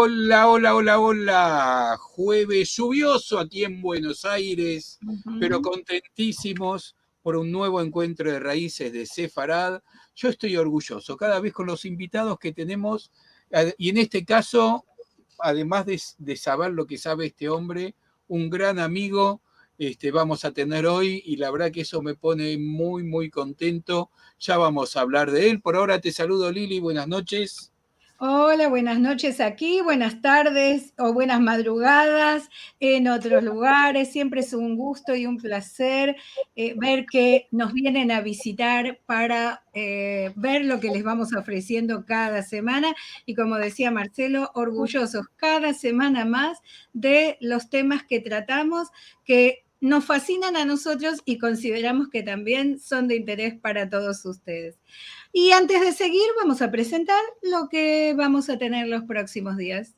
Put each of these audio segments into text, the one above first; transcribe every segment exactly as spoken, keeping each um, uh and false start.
Hola, hola, hola, hola. Jueves lluvioso aquí en Buenos Aires, pero contentísimos por un nuevo encuentro de raíces de Sefarad. Yo estoy orgulloso cada vez con los invitados que tenemos, eh, y en este caso, además de, de saber lo que sabe este hombre, un gran amigo, este, vamos a tener hoy, y la verdad que eso me pone muy, muy contento. Ya vamos a hablar de él. Por ahora te saludo, Lili, buenas noches. Hola, buenas noches aquí, buenas tardes o buenas madrugadas en otros lugares. Siempre es un gusto y un placer, eh, ver que nos vienen a visitar para, eh, ver lo que les vamos ofreciendo cada semana. Y como decía Marcelo, orgullosos cada semana más de los temas que tratamos, que nos fascinan a nosotros y consideramos que también son de interés para todos ustedes. Y antes de seguir, vamos a presentar lo que vamos a tener los próximos días.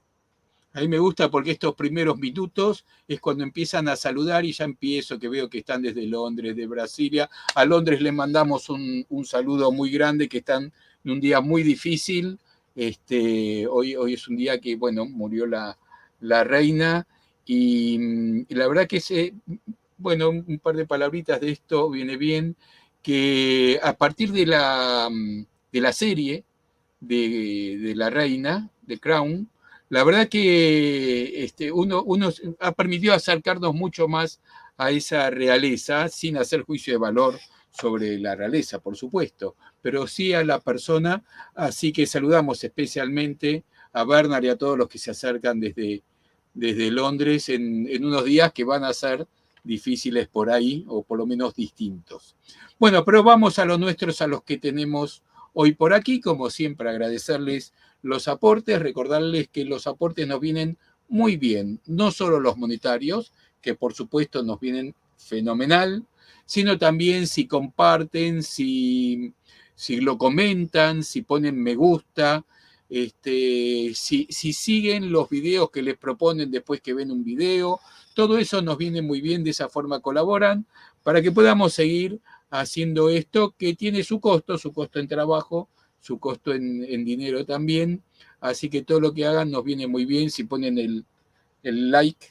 A mí me gusta porque estos primeros minutos es cuando empiezan a saludar y ya empiezo, que veo que están desde Londres, de Brasilia. A Londres le mandamos un, un saludo muy grande, que están en un día muy difícil. Este, hoy, hoy es un día que, bueno, murió la, la reina y, mm, y la verdad que se, bueno, un par de palabritas de esto viene bien, que a partir de la, mm, de la serie de, de la reina, de Crown, la verdad que, este, uno, uno ha permitido acercarnos mucho más a esa realeza, sin hacer juicio de valor sobre la realeza, por supuesto, pero sí a la persona. Así que saludamos especialmente a Bernard y a todos los que se acercan desde, desde Londres en, en unos días que van a ser difíciles por ahí, o por lo menos distintos. Bueno, pero vamos a los nuestros, a los que tenemos hoy por aquí. Como siempre, agradecerles los aportes, recordarles que los aportes nos vienen muy bien, no solo los monetarios, que por supuesto nos vienen fenomenal, sino también si comparten, si, si lo comentan, si ponen me gusta, este, si, si siguen los videos que les proponen después que ven un video. Todo eso nos viene muy bien, de esa forma colaboran para que podamos seguir haciendo esto que tiene su costo, su costo en trabajo, su costo en, en dinero también. Así que todo lo que hagan nos viene muy bien. Si ponen el, el like,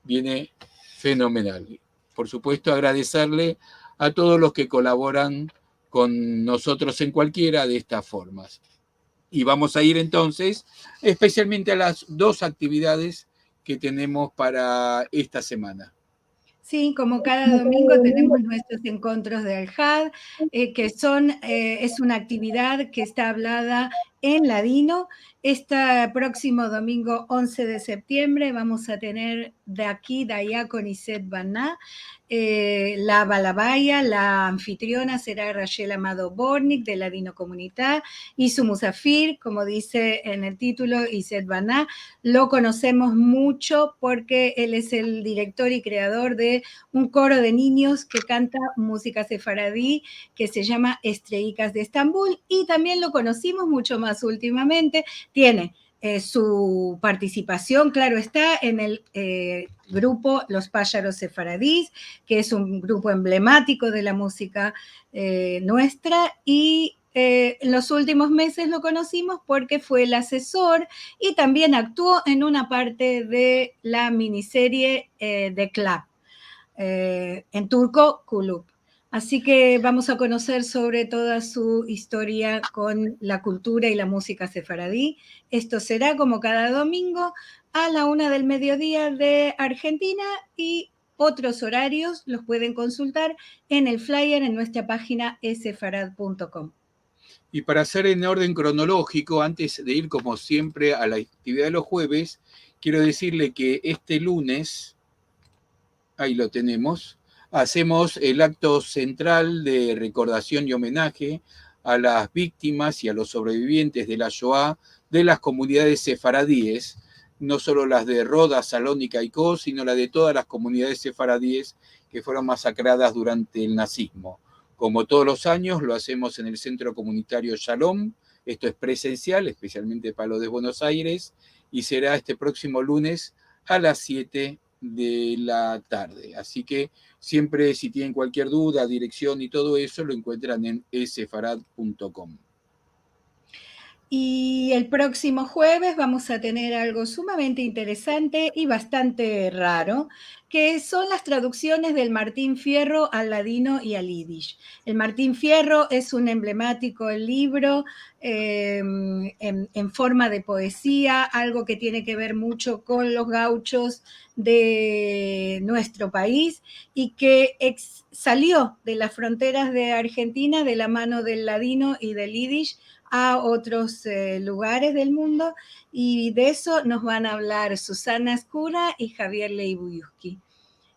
viene fenomenal. Por supuesto, agradecerle a todos los que colaboran con nosotros en cualquiera de estas formas. Y vamos a ir entonces especialmente a las dos actividades que tenemos para esta semana. Sí, como cada domingo tenemos nuestros encontros de Alhad, eh, que son, eh, es una actividad que está hablada en ladino. Este próximo domingo once de septiembre vamos a tener de aquí, de allá con Iset Baná, eh, la balabaya, la anfitriona será Rachel Amado Bortnick de Ladinokomunita, y su musafir, como dice en el título, Iset Baná. Lo conocemos mucho porque él es el director y creador de un coro de niños que canta música sefaradí que se llama Estreikas de Estambul, y también lo conocimos mucho más últimamente. Tiene, eh, su participación, claro está, en el, eh, grupo Los Pájaros Sefaradís, que es un grupo emblemático de la música, eh, nuestra, y, eh, en los últimos meses lo conocimos porque fue el asesor y también actuó en una parte de la miniserie, eh, de Club, eh, en turco, Kulüp. Así que vamos a conocer sobre toda su historia con la cultura y la música sefaradí. Esto será como cada domingo a la una del mediodía de Argentina, y otros horarios los pueden consultar en el flyer en nuestra página sefarad punto com. Y para hacer en orden cronológico, antes de ir como siempre a la actividad de los jueves, quiero decirle que este lunes, ahí lo tenemos, hacemos el acto central de recordación y homenaje a las víctimas y a los sobrevivientes de la Shoah de las comunidades sefaradíes, no solo las de Rodas, Salónica y Kos, sino la de todas las comunidades sefaradíes que fueron masacradas durante el nazismo. Como todos los años, lo hacemos en el Centro Comunitario Shalom. Esto es presencial, especialmente para los de Buenos Aires, y será este próximo lunes a las siete de la tarde. Así que siempre, si tienen cualquier duda, dirección y todo eso, lo encuentran en sefarad punto com. Y el próximo jueves vamos a tener algo sumamente interesante y bastante raro, que son las traducciones del Martín Fierro al ladino y al yiddish. El Martín Fierro es un emblemático libro, eh, en, en forma de poesía, algo que tiene que ver mucho con los gauchos de nuestro país y que ex-, salió de las fronteras de Argentina de la mano del ladino y del yiddish a otros, eh, lugares del mundo, y de eso nos van a hablar Susana Scura y Javier Leibuski.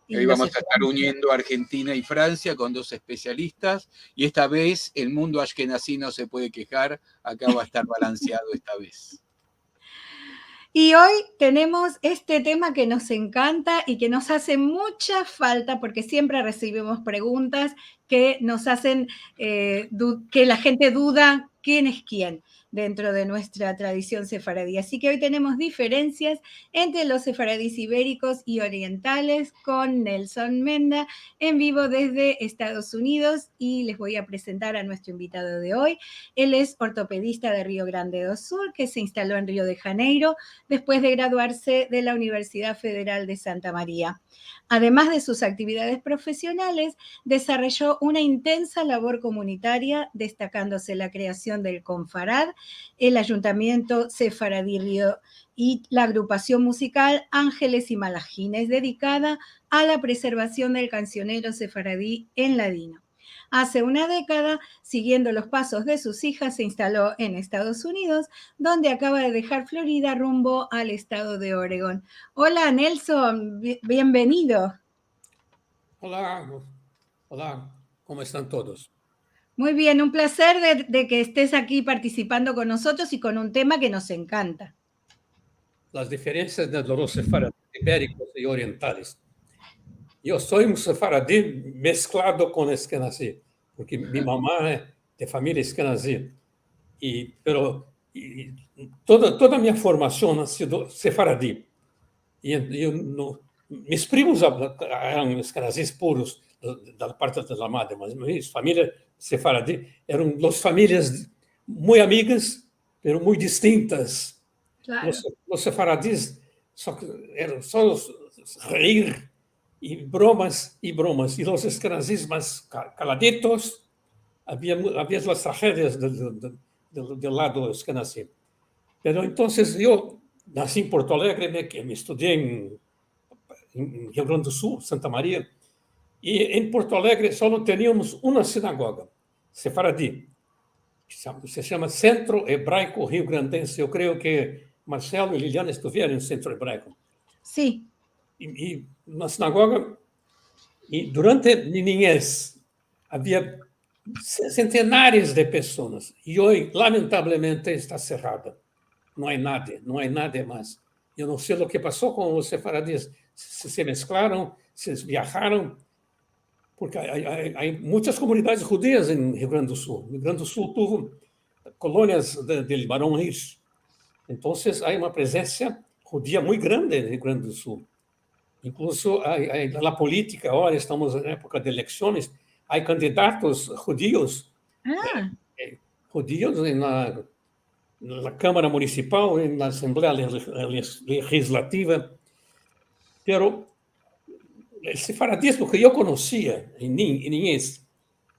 Y Hoy los vamos a estar esperamos. Uniendo Argentina y Francia con dos especialistas, y esta vez el mundo ashkenazí no se puede quejar, acá va a estar balanceado esta vez. Y hoy tenemos este tema que nos encanta y que nos hace mucha falta, porque siempre recibimos preguntas que nos hacen, eh, du-, que la gente duda quién es quién dentro de nuestra tradición sefaradí. Así que hoy tenemos diferencias entre los sefaradíes ibéricos y orientales con Nelson Menda, en vivo desde Estados Unidos, y les voy a presentar a nuestro invitado de hoy. Él es ortopedista de Rio Grande do Sul, que se instaló en Rio de Janeiro después de graduarse de la Universidad Federal de Santa María. Además de sus actividades profesionales, desarrolló una intensa labor comunitaria, destacándose la creación del CONFARAD, el Ayuntamiento Sefaradí Rio y la agrupación musical Ángeles y Malajines, dedicada a la preservación del cancionero sefaradí en ladino. Hace una década, siguiendo los pasos de sus hijas, se instaló en Estados Unidos, donde acaba de dejar Florida rumbo al estado de Oregón. Hola, Nelson, bi-, bienvenido. Hola, hola, ¿cómo están todos? Muy bien, un placer de, de que estés aquí participando con nosotros y con un tema que nos encanta. Las diferencias de los sefaradíes ibéricos y orientales. Yo soy un sefaradí mezclado con ashkenazí, porque mi mamá es de familia ashkenazí, y, pero, y toda, toda mi formación ha sido sefaradí. Y en-, yo no, mis primos habla-, eran ashkenazíes puros, de, de la parte de la madre, mas mi familia sefaradí eran dos familias muy amigas, pero muy distintas. Claro. Los, los sefaradíes so-, eran solo reir y bromas y bromas, y los ashkenazíes mas ca-, caladitos, había mu-, había las tragedias del, del, del, del lado ashkenazí. Pero entonces yo nací en Porto Alegre, me, que me estudié en, en Rio Grande do Sul, Santa Maria, y en Porto Alegre solo teníamos una sinagoga sefaradí, que se llama, se llama Centro Hebraico Rio Grandense. Yo creo que Marcelo y Liliana estuvieron en Centro Hebraico. Sí. Y, y una sinagoga, y durante mi niñez había ce-, centenares de personas, y hoy, lamentablemente, está cerrada. No hay nadie, no hay nadie más. Yo no sé lo que pasó con los sefaradíes, si se mezclaron, si viajaron, porque hay, hay, hay muchas comunidades judías en Rio Grande do Sul. Rio Grande do Sul tuvo colonias de, del Barão Risch. Entonces hay una presencia judía muy grande en Rio Grande do Sul. Incluso hay, hay la política, ahora estamos en época de elecciones, hay candidatos judíos, Ah, eh, judíos en la, en la Cámara Municipal, en la Asamblea Legis-, Legis-, Legislativa. Pero el sefaradismo que yo conocía en ni-, en niñez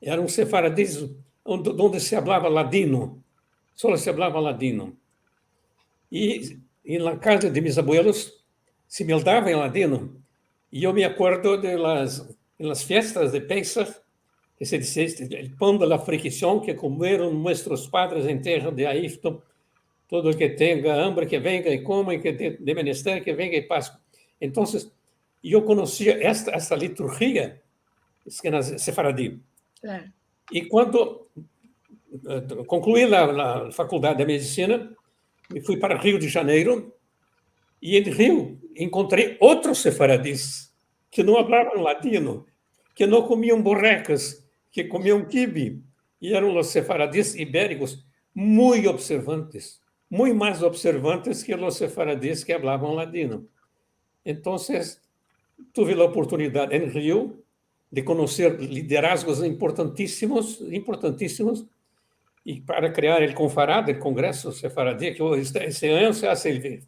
era un sefaradismo donde, donde se hablaba ladino, solo se hablaba ladino. Y en la casa de mis abuelos se me hablaba en ladino. Y yo me acuerdo de las, en las fiestas de Pesach, que se dice, este, el pan de la aflicción que comieron nuestros padres en tierra de Egipto, todo el que tenga hambre que venga y coma, y que de, de menester que venga y pase. Entonces, yo conocía esta, esta liturgia, es que en la sefaradí. Claro. Y cuando, eh, concluí la, la Facultad de Medicina, me fui para Rio de Janeiro, y en Rio encontré otros sefaradíes que no hablaban ladino, que no comían borrecas, que comían kibi, y eran los sefaradíes ibéricos muy observantes, muy más observantes que los sefaradíes que hablaban ladino. Entonces, tuve la oportunidad en Rio de conocer liderazgos importantísimos, importantísimos, i para krear el Konfarad, el Kongreso Sefaradi, ke este, este anyo se aze el ve-,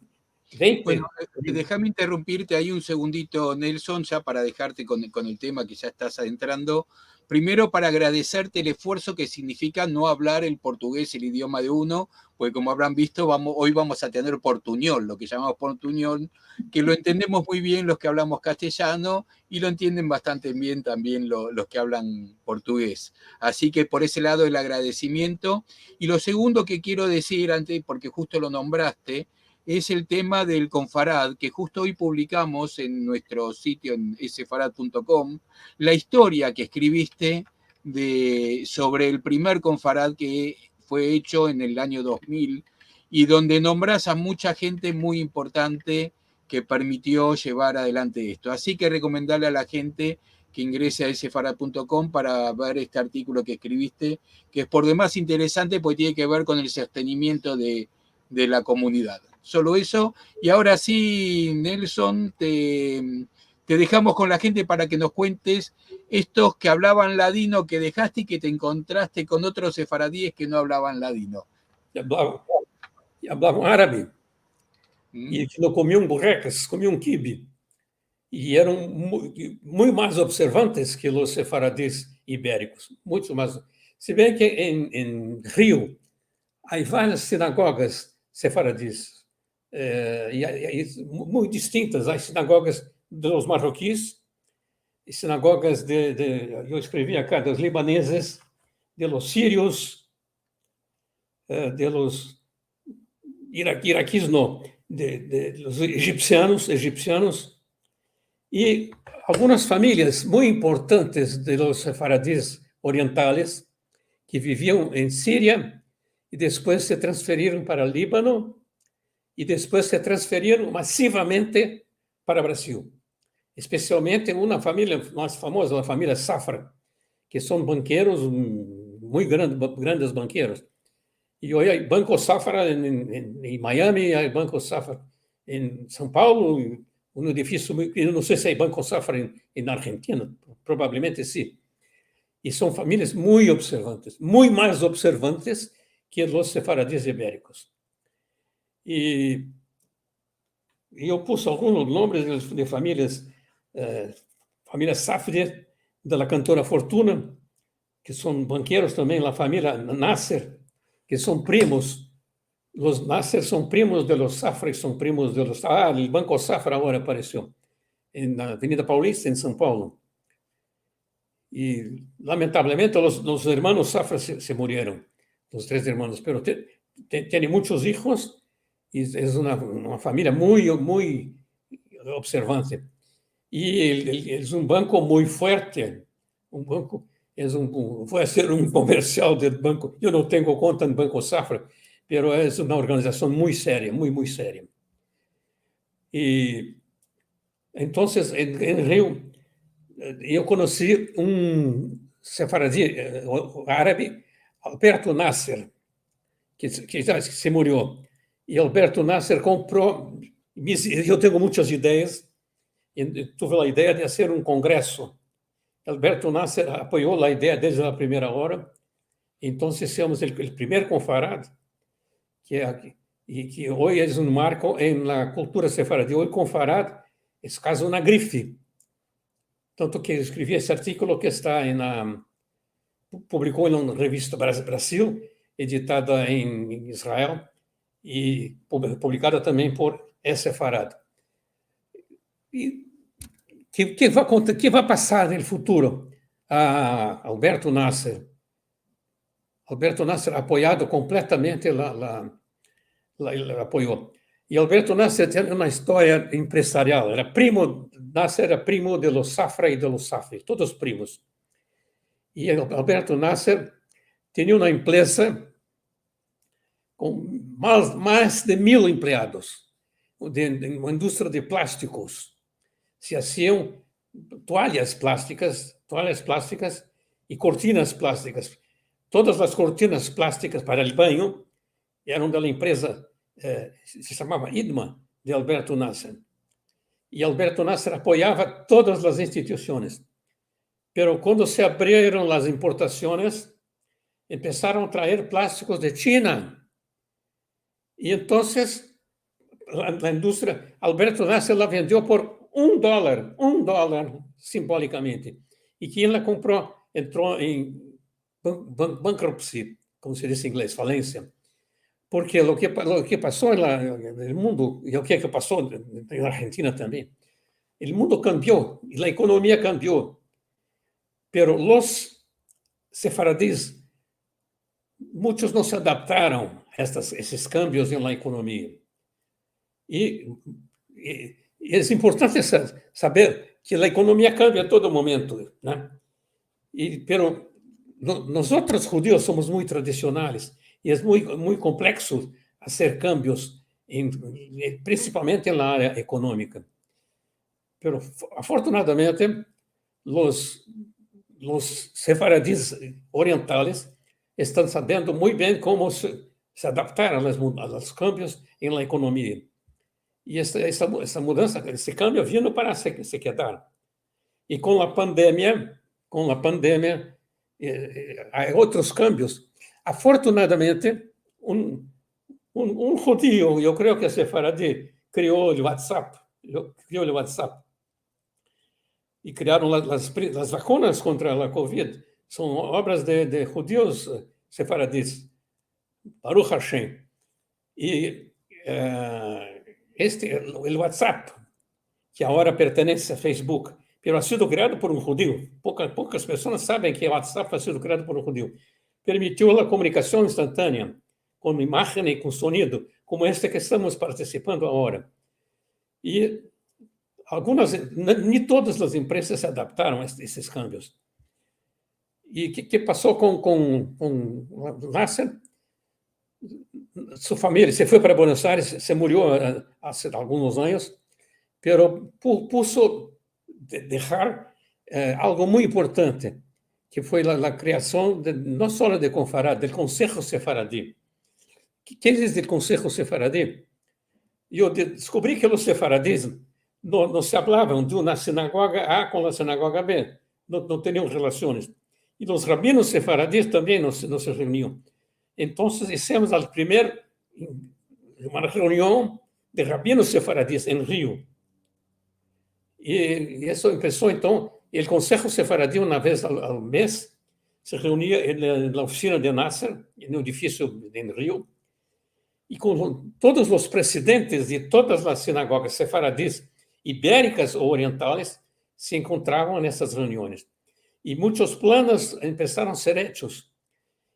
vente. Bueno, eh, dejame interrumpirte ahí un segundito, Nelson, ya para dejarte con, con el tema que ya estás adentrando. Primero, para agradecerte el esfuerzo que significa no hablar el portugués, el idioma de uno, porque como habrán visto, vamos, hoy vamos a tener portuñol, lo que llamamos portuñol, que lo entendemos muy bien los que hablamos castellano y lo entienden bastante bien también lo, los que hablan portugués. Así que por ese lado el agradecimiento. Y lo segundo que quiero decir antes, porque justo lo nombraste, es el tema del Konfarad, que justo hoy publicamos en nuestro sitio en sefarad punto com, la historia que escribiste de, sobre el primer Konfarad que fue hecho en el año dos mil, y donde nombras a mucha gente muy importante que permitió llevar adelante esto. Así que recomendarle a la gente que ingrese a sefarad punto com para ver este artículo que escribiste, que es por demás interesante porque tiene que ver con el sostenimiento de, de la comunidad. Solo eso. Y ahora sí, Nelson, te, te dejamos con la gente para que nos cuentes estos que hablaban ladino que dejaste y que te encontraste con otros sefaradíes que no hablaban ladino. I hablava, i hablava árabe. Mm. I no komiam burrekas, komiam kibi. I eram mu-, muito mais observantes que os sefaradis ibéricos, muito mais. Se bem que em, em Rio há várias sinagogas sefaradis, eh, e, e, e mu-, muito distintas. Há sinagogas dos marroquinos e sinagogas de, de, eu escrevi aqui, dos libaneses, de los sírios, eh, de los ira-, iraquíes, não, de, de los egipcianos, egipcianos, e algumas famílias muito importantes de los sefaradis orientais que viviam em Síria e depois se transferiram para Líbano e depois se transferiram massivamente para Brasil. Especialmente uma família mais famosa, a família Safra, que são banqueiros, hum, muito grande, ba-, grandes banqueiros. E hoje há Banco Safra em, em, em Miami, há Banco Safra em São Paulo, um edifício muito, eu não sei se há Banco Safra em, em Argentina, provavelmente sim. E são famílias muito observantes, muito mais observantes que os sefaradis ibéricos. E, e eu pus alguns nomes de, de famílias, eh, família Safra, de la Cantora Fortuna, que são banqueiros também, la família Nasser, que são primos. Os Nasser são primos de los Safra, são primos de los, ah, o Banco Safra agora apareceu, em, na Avenida Paulista, em São Paulo. E, lamentavelmente, os, os irmãos Safra se, se morreram, os três irmãos, pero te-, te-, tem muitos filhos e é uma, uma família muito, muito observante. E ele, ele, é um banco muito forte, um banco, é um, um, vou ser um comercial de banco, eu não tenho conta em Banco Safra, pero é uma organização muito séria, muito, muito séria. E Entonces, en, en Rio, eh, eu conheci um sefaradi, eh, o, o árabe, Alberto Nasser, que, que já se morreu. E Alberto Nasser comprou, me disse, eu tenho muitas ideias, e tive a ideia de fazer um congresso. Alberto Nasser apoiou a ideia desde a primeira hora. Então, fizemos o, o primeiro Konfarad, que é aqui, e que hoje é um marco na cultura sefaradi. Hoje, Konfarad é quase uma grife. Tanto que eu escrevi esse artigo que está na, publicou em uma revista Bra-, Brasil, editada em Israel e pub-, publicada também por Sefarad. E que, que vai aconte-, que vai passar no futuro? A Alberto Nasser, Alberto Nasser apoiado completamente, la, la, la, la apoiou. E Alberto Nasser tinha uma história empresarial. Era primo, Nasser era primo de los Safra e de los Safri, todos primos. E Al-, Alberto Nasser tinha uma empresa com mais, mais de mil empregados, de, de uma indústria de plásticos. Se faziam toalhas plásticas, toalhas plásticas e cortinas plásticas. Todas as cortinas plásticas para o banho eram da empresa, eh, se chamava Idma, de Alberto Nasser. E Alberto Nasser apoiava todas as instituições. Pero quando se abriram as importações, empesaron a traer plastikos de China. I entonses, la, la industria, Alberto Nasser la vendio por un dolar, un dolar simbolikamente. I ken la kompro entro en ban-, ban-, bankruptcy, komo se dize en inglez, falensia. Porke lo ke pa-, lo ke paso en la, en el mundo, i lo ke, ke paso en, en Argentina tambien, el mundo kambio, i la ekonomia kambio. Pero los sefaradis, muchos no se adaptaron a estas, esos kambios en la ekonomia. I, i, i es importante sa-, saber ke la ekonomia kambia todo momento, no? I, pero no-, mozotros, djudios, somos muy tradisionales i es muy, muy komplekso azer kambios, en, prinsipalmente en la area ekonomika. Pero af-, afortunadamente, los, los sefaradis orientales estan sabiendo muy bien komo se, se adaptar a los mu-, a los kambios en la ekonomia. I esta, esta mu-, esta mudansa, este kambio vino para se, se kedar. I kon la pandemia, kon la pandemia, eh, eh, ay otros kambios. Afortunadamente, un, un, un djudio, yo kreo ke sefaradi, krio el WhatsApp, lo, krio el WhatsApp. I kriaron la, las pri-, las vakunas kontra la covid. Son obras de, de djudios, eh, sefaradis. Baruch Hashem. I, eh, este, el, el WhatsApp, ke agora pertenese a Facebook, pero ha sido kriado por un djudio. Poka-, pokas personas saven ke WhatsApp ha sido kriado por un djudio. Permitiu la komunikasion instantanea, kon imajen i kon sonido, komo este ke estamos partisipando agora. I algunas, ni, ni todas las empresas se adaptaron a est-, estes kambios. I ke, ke paso kon, kon, kon Nasser? Su famiya se fue para Buenos Aires, se murio, eh, aze algunos anyos, pero pu-, puso de, dehar, eh, algo muy importante, ke fue la, la kreasion de, no solo de Konfarad, del Konseho Sefaradi. Ke, ke es el Konseho Sefaradi? Yo de-, deskuvri ke los sefaradis no, no se avlavan de una sinagoga A kon la sinagoga B, no, no tenian relasiones. I los rabinos sefaradis tambien no se, no se reunian. Entonses, izimos el primer, una reunion de rabinos sefaradis en Rio. I, i esto empeso, enton, el Konseho Sefaradi, una vez al, al mez, se reunia en la, en la ofisina de Nasser, en un edifisio en Rio, i kon todos los presidentes de todas las sinagogas sefaradis, iberikas o orientales, se enkontravan en estas reuniones. I muchos planos empesaron a ser echos.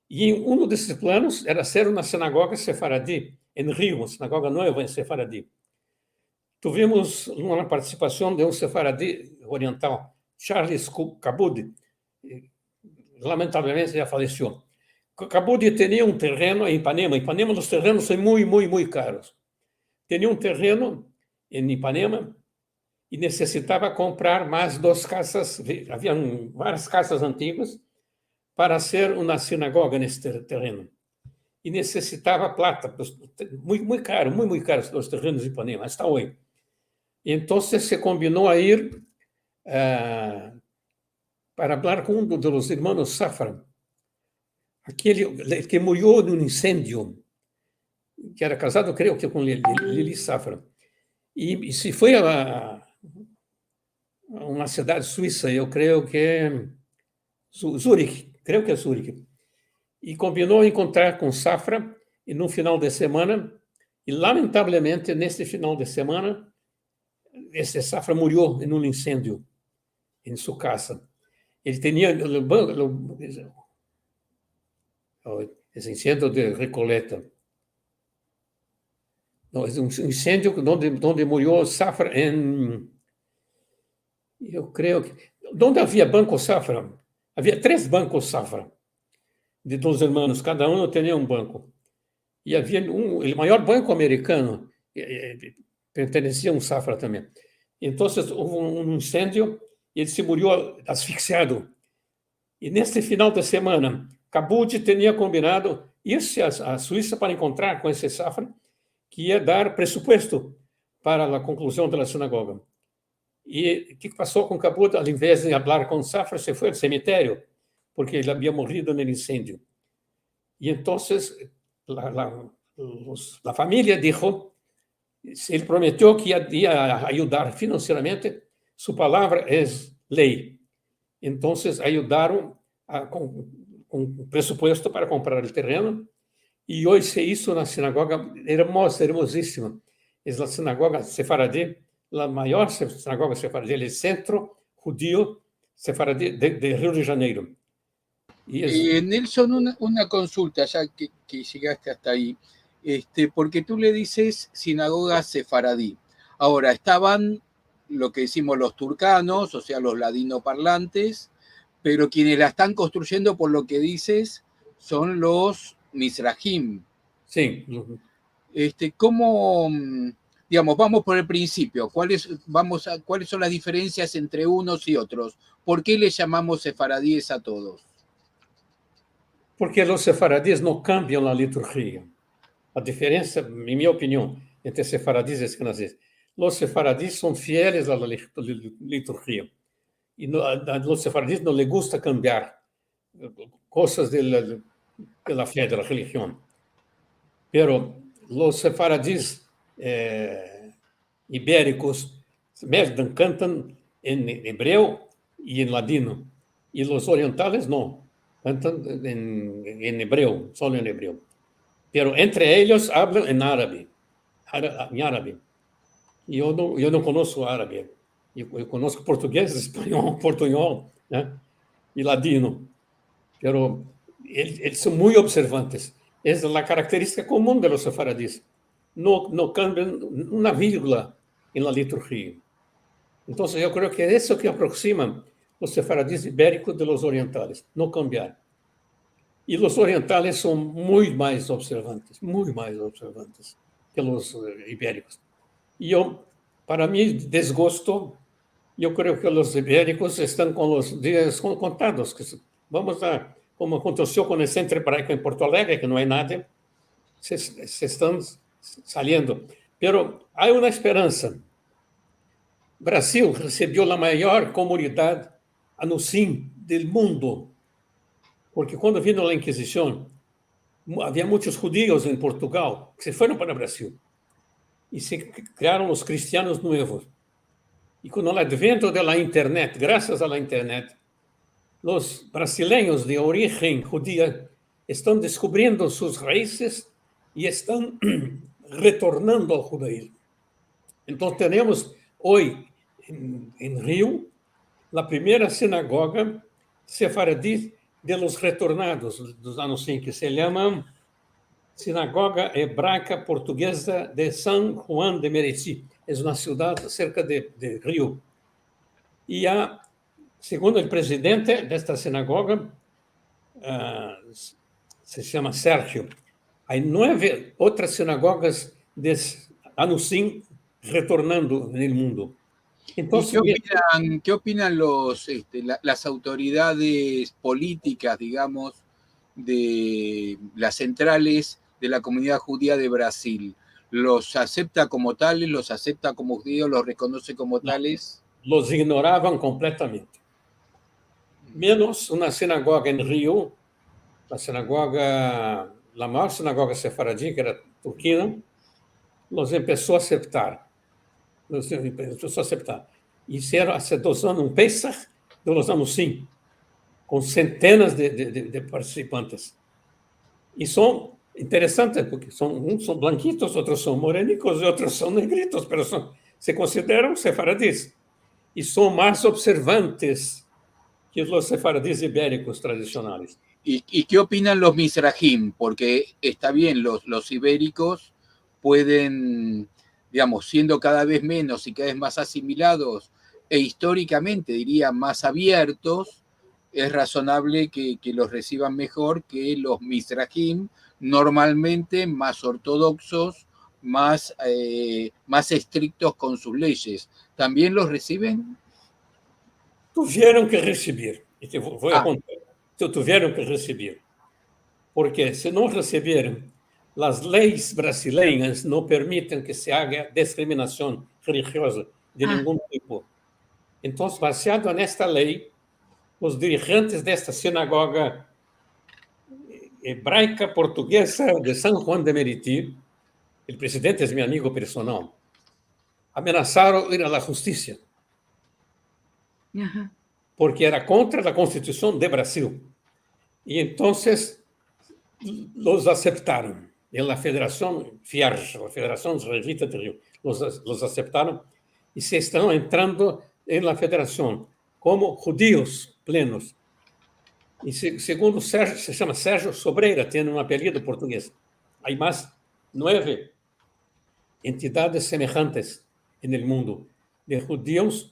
I uno de esses planos era azer una sinagoga sefaradi en Rio, una sinagoga nueva en sefaradi. Tuvimos una partisipasion de un sefaradi oriental, Charles Cu-, Cabudi. Eh, lamentablemente ya falesio. Cu-, Cabudi tenia un tereno en Ipanema. Ipanema, los terenos son muy, muy, muy karos. Tenia un tereno en Ipanema i nesesitava komprar mas dos kazas, vi-, avian varias kazas antiguas para azer una sinagoga en este tereno. I nesesitava plata, pues, te-, muy, muy karo, muy, muy karos los terenos de Ipanema, asta oy. I entonses se konbino a ir, eh, para avlar kon uno de los ermanos Safra, akel, el ke murio en un insendio, ke era kazado, kreo ke kon Li-, Li-, Lili Safra. I, i se fue a, a una sivdad suisa, yo kreo ke Zu-, Zurich, kreo ke Zurich. I konbino enkontrar kon Safra en un final de semana, i lamentablemente, neste final de semana, este Safra murio en un insendio en su kaza. El tenia el, el, el, el insendio de Recoleta. No, es un insendio donde, donde murio Safra en, yo kreo ke, donde avia Banko Safra, avia tres bankos Safra, de dos ermanos, kada uno tenia un banko. I avia un, el mayor banko amerikano, eh, eh, pertenesia a un Safra tambien. Entonses, uvo un, un insendio i el se murio asfiksiado. I neste final de semana, Cabudi tenia konbinado irse a, a Suisa para enkontrar kon este Safra, ke ia dar presupuesto para la konkluzion de la sinagoga. I ke paso kon Cabudi? Al invez de avlar kon Safra, se fue al semeterio, porke el avia morido en el insendio. I entonses la, la, los, la famiya dijo, el prometio ke ia, ia ayudar finansieramente, su palavra es ley. Entonses ayudaron a, kon, kon presupuesto para komprar el tereno, i oy se izo una sinagoga ermoza, ermozisima. Es la sinagoga sefaradi, la mayor se, sinagoga sefaradi, el sentro djudio sefaradi de, de Rio de Janeiro. I es Eh, Nelson, una, una consulta, ya que, que llegaste hasta ahí. Este, porque tú le dices sinagoga sefaradí. Ahora, estaban lo que decimos los turcanos, o sea, los ladinoparlantes, pero quienes la están construyendo, por lo que dices, son los mizrahim. Si. Uhu. Este, ¿cómo, mm, digamos, vamos por el principio? ¿Cuáles, vamos a, cuáles son las diferencias entre unos y otros? ¿Por qué le llamamos sefaradíes a todos? Porque los sefaradis no kambian la liturjia. La diferensia, en mi opinion, entre sefaradis i ashkenazis, los sefaradis son fieles a la li-, li-, liturjia. I no, a, a los sefaradis no le gusta kambiar kozas de la, de la fe, de la relijion. Pero los sefaradis, eh, iberikos, mezklan, kantan en ebreo i en ladino. I los orientales no, kantan en, en ebreo, solo en ebreo. Pero entre eyos avlan en arabe, ara-, en arabe. Yo no, yo no konosko arabe. Yo, yo konosko portugez, espanyol, portunyol, e? I ladino. Pero el-, el-, son muy observantes. Es la karakteristika komun de los sefaradis. No, no kambian una virgula en la liturjia. Entonses, yo kreo ke es esto ke aproksima los sefaradis iberikos de los orientales, no kambiar. I los orientales son muy mas observantes, muy mas observantes ke los, eh, iberikos. I yo, para mi desgusto, yo kreo ke los iberikos estan kon los dias kon-, kontados, ke se, vamos a, komo akontesio kon el Sentro Ebraiko en Porto Alegre, ke no ay nada, se, se estan saliendo. Pero ay una esperansa. Brazil resevio la mayor komunidad anusim del mundo, porke kuando vino la Inkizision, mu-, avia munchos djudios en Portugal ke se fueron para Brazil i se k-, krearon los kristianos nuevos. I kon el advento de la internet, grasias a la internet, los brasilenyos de orijen djudia estan deskubriendo sus raizes i estan retornando al djudaizmo. Entonses, tenemos oy en, en Rio la primera sinagoga sefaradi de los retornados, los anusim, ke se yama Sinagoga Ebraika Portugeza de San Juan de Meriti. Es una sivdad serka de, de Rio. I ya, segun el prezidente de esta sinagoga, ah, se yama Sergio, ay nueve otras sinagogas de s-, anusim retornando en el mundo. I ke opinan, ke opinan los, este, la, las autoridades politikas, digamos, de las sentrales de la komunidad djudia de Brazil? Los asepta komo tales? Los asepta komo djudios? Los rekonose komo tales? Los ignoravan kompletamente. Menos una sinagoga en Rio, la sinagoga, la mayor sinagoga sefaradi, ke era turkina, los empeso a aseptar. Los empeso a aseptar. Izieron aze dos anyos un Pesah de los anusim, kon sentenas de, de, de, de partisipantes. I son interesantes porke son, uns son blankitos, otros son morenikos i otros son negritos, pero son, se konsideran sefaradis. I son mas observantes ke los sefaradis iberikos tradisionales. I, i ke opinan los mizrahim? Porke esta bien, los, los iberikos pueden, digamos, siendo kada vez menos i kada vez mas asimilados e istorikamente, diria, mas aviertos, es razonable ke, ke los resivan mejor ke los mizrahim, normalmente mas ortodoksos, mas, e, mas estriktos kon sus leyes. Tambien los resiven? Tuvieron ke resivir. I te vo-, vo a kontar. Tu-, tuvieron ke resivir. Porke si no resivieran, las leyes brasilenyas no permiten ke se aga diskriminasion relijioza de ningun tipo. Entonses, bazeado en esta ley, los dirijentes de esta sinagoga, e, ebraica portuguesa de San Juan de Meriti, el prezidente es mi amigo personal, amenasaron ir a la justisia porke era kontra la Konstitusion de Brazil. I entonses los aseptaron en la Federasion Fiarj, la Federasion Israelita de Rio. Los, los aseptaron i se estan entrando en la federasion komo djudios plenos. I se, segundo Sergio, se yama Sergio Sobreira, tiene un apelyido portugues. Ay mas mueve entidades semejantes en el mundo de djudios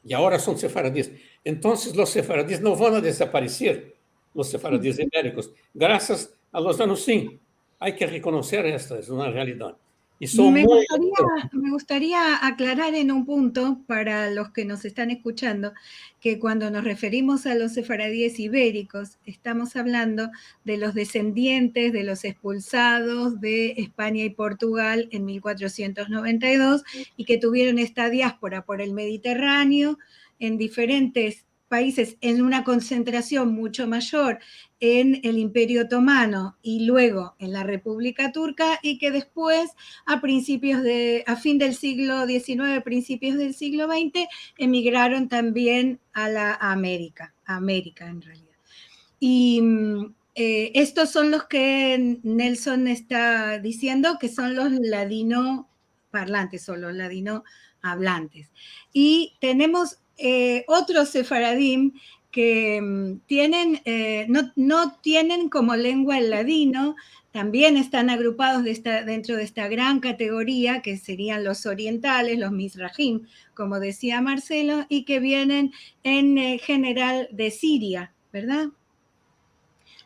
i agora son sefaradis. Entonses los sefaradis no van a desapareser, los sefaradis iberikos, grasias a los anos sin. Ay ke rekonoser esto, es una realidad. I son muy... Me gustaria, me gustaria aklarar en un punto para los ke nos estan eskuchando ke kuando nos referimos a los sefaradis iberikos estamos avlando de los desendientes de los ekspulsados de Espanya i Portugal en mil kuatrosientos noventa i dos i ke tuvieron esta diaspora por el Mediterraneo en diferentes paizes en una konsentrasion mucho mayor en el Imperio Otomano i luego en la Republika Turka, i ke despues, a prinsipios de, a fin del siglo diecinueve, prinsipios del siglo veinte, emigraron tambien a la Amerika, a Amerika en realidad. I, mm, eh, estos son los ke Nelson esta diziendo ke son los ladinoparlantes o los ladinoavlantes. I tenemos, eh, otros sefaradim ke, mm, tienen, eh, no, no tienen komo lengua el ladino, tambien estan agrupados de esta, dentro de esta gran kategoria ke serian los orientales, los mizrahim, komo dezia Marcelo, i ke vienen en, eh, jeneral de Siria, verdad?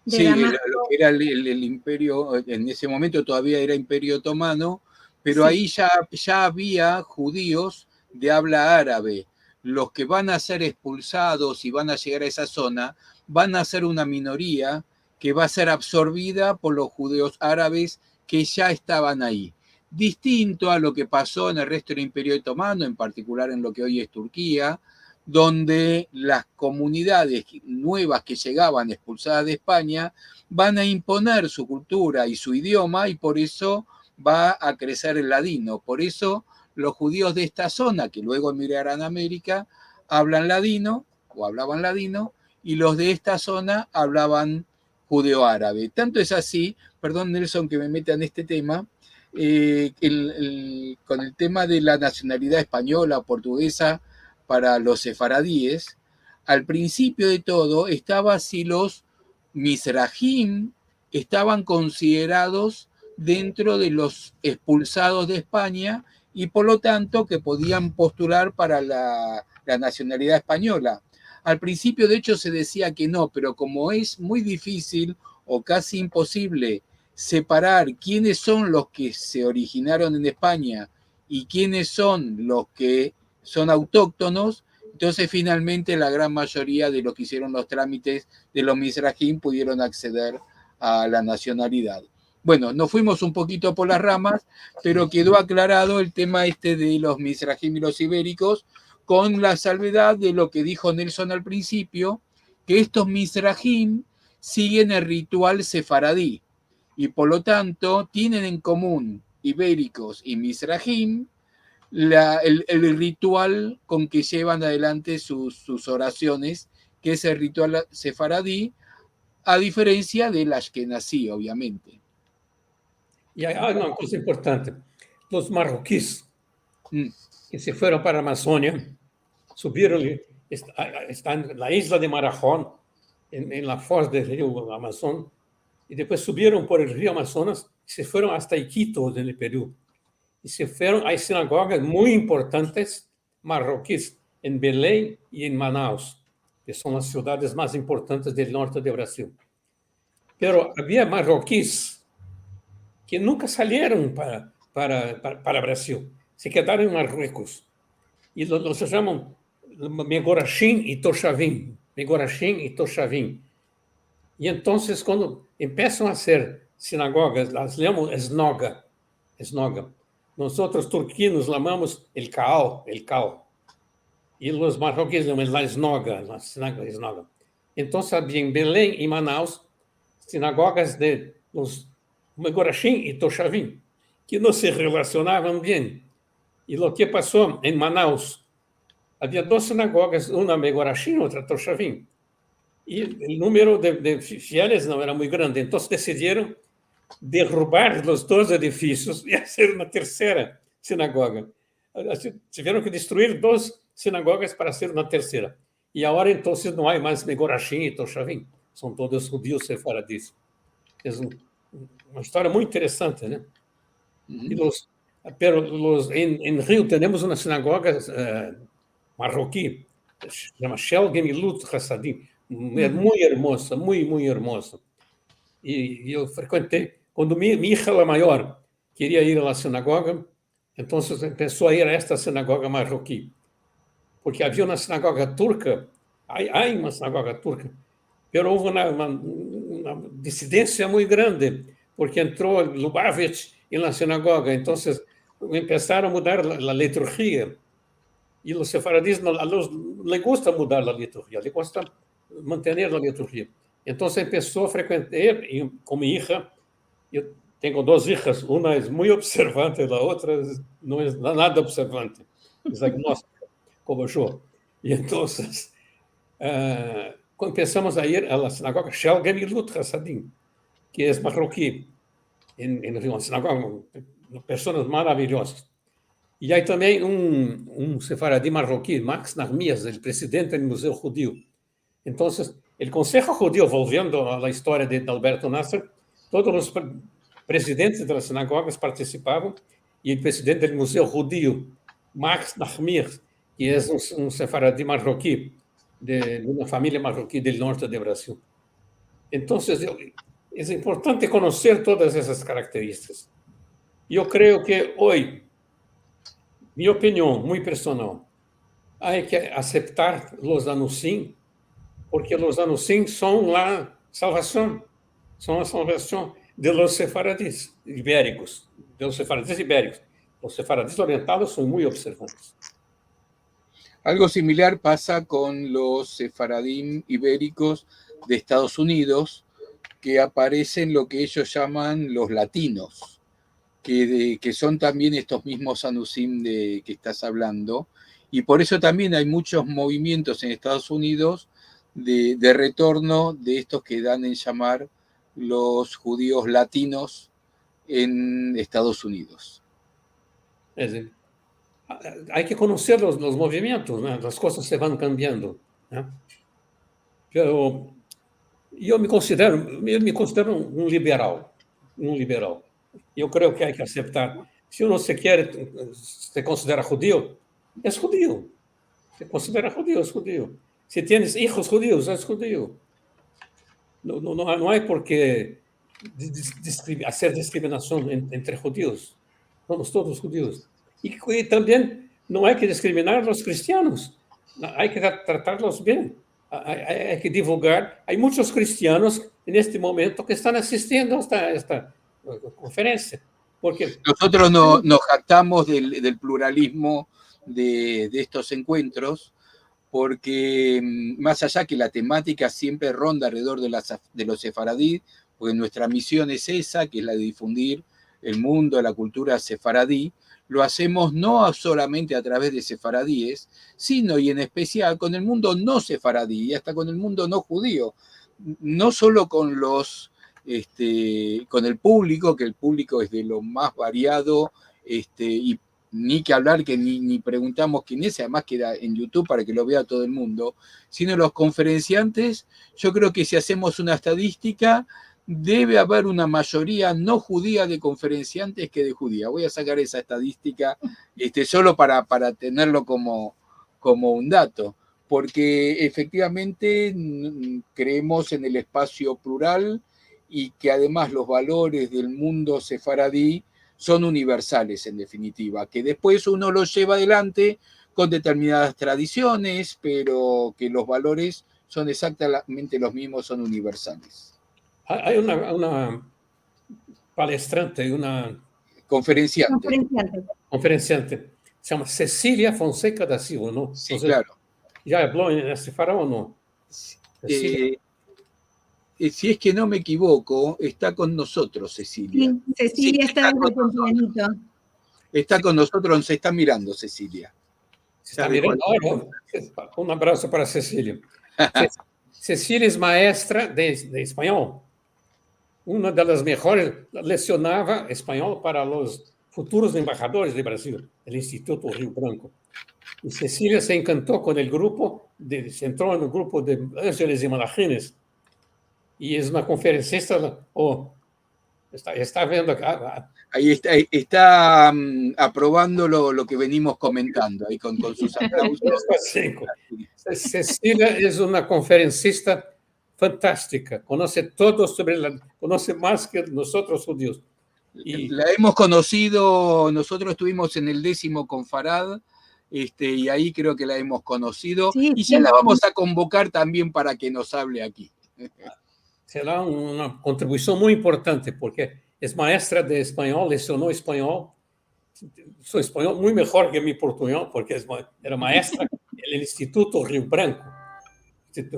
De Damasco. Sí, lo, lo ke era el, el, el imperio, en ese momento todavia era Imperio Otomano, pero si, ayi ya, ya avia djudios de avla arabe. Los ke van a ser ekspulsados i van a yegar a esa zona van a ser una minoria ke va a ser absorbida por los djudios arabes ke ya estavan ayi. Distinto a lo ke paso en el resto del Imperio Otomano, en partikular en lo ke oy es Turkia, donde las komunidades nuevas ke yegavan ekspulsadas de Espanya van a imponer su kultura i su idioma i por eso va a kreser el ladino. Por eso los djudios de esta zona, ke luego emigraran a Amerika, avlan ladino o avlavan ladino, i los de esta zona avlavan djudeo-arabe. Tanto es asi, perdon, Nelson, ke me meta en este tema, eh, el, el, kon el tema de la nasionalidad espanyola o portugeza para los sefaradies, al prinsipio de todo estava si los mizrahim estavan konsiderados dentro de los ekspulsados de Espanya i, por lo tanto, ke podian postular para la, la nasionalidad espanyola. Al prinsipio, de echo, se dezia ke no, pero komo es muy difisil o kasi imposivle separar kienes son los ke se originaron en Espanya i kienes son los ke son autóktonos, entonses finalmente la gran mayoria de los ke izieron los tramites de los mizrahim pudieron akseder a la nasionalidad. Bueno, nos fuimos un pokito por las ramas, pero kedo aklarado el tema este de los mizrahim i los iberikos, kon la salvedad de lo ke dijo Nelson al prinsipio, ke estos mizrahim sigen el ritual sefaradi i, por lo tanto, tienen en komun iberikos i mizrahim la, el, el ritual kon ke yevan adelante sus, sus orasiones, ke es el ritual sefaradi, a diferensia del ashkenazi, obviamente. I ay una koza importante. Los marrokis, mm, ke se fueron para Amazonia, subieron, est-, a, a, esta en la izla de Marajón, en, en la foz del rio Amazon, i despues subieron por el rio Amazonas, se fueron asta Iquitos, en el Peru, i se fueron, ay sinagogas muy importantes marrokis en Belem i en Manaus, ke son las sivdades mas importantes del norte de Brazil. Pero avia marrokis ke nunka salieron para, para, para, para Brazil, se kedaron en Marruekos. I lo, los yaman Megorashim i Toshavim, Megorashim i Toshavim. I entonses, kuando empesan a azer sinagogas, las yaman esnoga, esnoga. Mozotros turkinos yamamos el kaal, el kaal. I los marrokis yaman la esnoga, la sinagoga esnoga. Entonses, avia en Belem i Manaus sinagogas de los Megorashim i Toshavim, ke no se relasionavan bien. I lo ke paso en Manaus, avia dos sinagogas, una Megorashim, otra Toshavim. I el numero de, de fi-, fieles no era muy grande. Entonses desidieron derrubar los dos edifisios i azer una tersera sinagoga. Asi, tiveram ke destruir dos sinagogas para azer una tersera. I agora, entonses, no ay mas Megorashim i Toshavim. Son todos djudios sefaradis. Es un, una istoria muy interesante, ne? I los, pero los, en, en Rio tenemos una sinagoga, eh, marroki, se yama Shel Gemilut Hasadim. Es muy ermoza, muy, muy ermoza. I yo frekuente, kuando mi, mi ija la mayor keria ir a la sinagoga, entonses empeso a ir a esta sinagoga marroki, porke avia una sinagoga turka, ay, ay una sinagoga turka, pero uvo una, una, una disidensia muy grande, porke entro Lubavitch en la sinagoga, entonses empesaron a mudar la, la liturgia, i los sefaradis no, a los, le gusta mudar la liturgia, le gusta mantener la liturgia. Entonses empeso a frekuentar, i kon mi ija, yo tengo dos ijas, una es muy observante, la otra es, no es na-, nada observante, es agnostika, komo yo. I entonses, eh, ko-, empesamos a ir a la sinagoga Shel Gemilut Hasadim, ke es marroki, en, en Rio, una sinagoga, personas maraviyozas. I ay tambien un, un sefaradi marroki, Max Nahmias, el prezidente del Muzeo Djudio. Entonses, el Konseho Djudio, volviendo a la istoria de Adalberto Nasser, todos los pre-, prezidentes de las sinagogas partisipavan, i el prezidente del Muzeo Djudio, Max Nahmias, ke es un, un sefaradi marroki, de, de una famiya marroki del norte de Brazil. Entonses, yo, es importante konoser todas esas karakteristikas. Yo kreo ke oy, mi opinion muy personal, ay ke aseptar los anusim, porke los anusim son la salvasion, son la salvasion de los sefaradis iberikos, de los sefaradis iberikos. Los sefaradis orientados son muy observantes. Algo similar pasa con los sefaradim ibéricos de Estados Unidos, que aparecen lo que ellos llaman los latinos, que, de, que son también estos mismos anusim de que estás hablando, y por eso también hay muchos movimientos en Estados Unidos de, de retorno de estos que dan en llamar los judíos latinos en Estados Unidos. Es decir, a-, ay ke konoser los, los movimientos, no? Las kozas se van kambiando, no? Pero yo me konsidero, yo me konsidero un, un liberal, un liberal. Yo kreo ke ay ke aseptar. Si uno se kere, se konsidera djudio, es djudio. Se konsidera djudio, es djudio. Si tienes ijos djudios, es djudio. No, no, no, no ay por ke dis-, dis-, diskri-, azer diskriminasion en, entre djudios. Somos todos djudios. I, i tambien no ay ke diskriminar a los kristianos. Ay ke tra-, tratarlos bien. Ay, ay, ay ke divulgar. Ay munchos kristianos en este momento ke estan asistiendo a esta, esta, eh, konferensia. Porke nosotros no, nos jactamos del, del pluralismo de, de estos enkuentros, porke, mm, mas aya ke la tematika siempre ronda alredor de las, de los sefaradí, porke nuestra mision es esa, ke es la de difundir el mundo, la kultura sefaradí, lo azemos no a, solamente a traves de sefaradíes, sino i en espesial kon el mundo no sefaradí i asta kon el mundo no djudio, no solo kon los, este, kon el puvliko, ke el puvliko es de lo mas variado, este, i ni ke avlar ke ni, ni preguntamos ken es, ademas keda en YouTube para ke lo vea todo el mundo, sino los konferensiantes, yo kreo ke si azemos una estadistika, deve aver una mayoria no djudia de konferensiantes ke de djudia. Vo a sakar esa estadistika, este, solo para, para tenerlo komo, komo un dato, porke efektivamente, mm, kreemos en el espasio plural i ke ademas los valores del mundo sefaradí son universales, en definitiva, ke despues uno los yeva adelante kon determinadas tradisiones, pero ke los valores son ekzaktamente los mizmos, son universales. Ay, ay una, una palestrante, una konferensiante. Konferensiante. Konferensiante. Se yama Cecilia Fonseca da Silva, no? Si, no se, klaro. Ya avlo en este foro o no? Si, Cecilia. Eh, eh, si es que no me equivoco, está con nosotros, Cecilia. Si, Cecilia está desde tempranito. Está con nosotros, nos está mirando, Cecilia. Se esta mirando agora. Un abraso para Cecilia. Ce-, Cecilia es maestra de, de espanyol. Una de las mejores, lesionava espanyol para los futuros embahadores de Brazil, el Instituto Rio Branco. Y Cecilia se enkanto kon el grupo, de, se entro en el grupo de Angeles y Malahines. Y es una konferensista, o esta, esta viendo acá. Ahí está, ahí está, mm, aprobando lo, lo que venimos komentando, ahí kon, kon sus aplausos. Ce-, Cecilia es una konferensista fantastika, konose todo sovre la, konose mas ke mozotros djudios. I la hemos konosido, nosotros estuvimos en el dezimo Konfarad, este, i ayi kreo ke la hemos konosido, i ya la vamos a konvokar tambien para ke mos avle aki. Sera una kontribusion muy importante, porke es maestra de espanyol, lesiono espanyol, su espanyol muy mejor ke mi portunyol, porke es ma-, era maestra en el Instituto Rio Branco.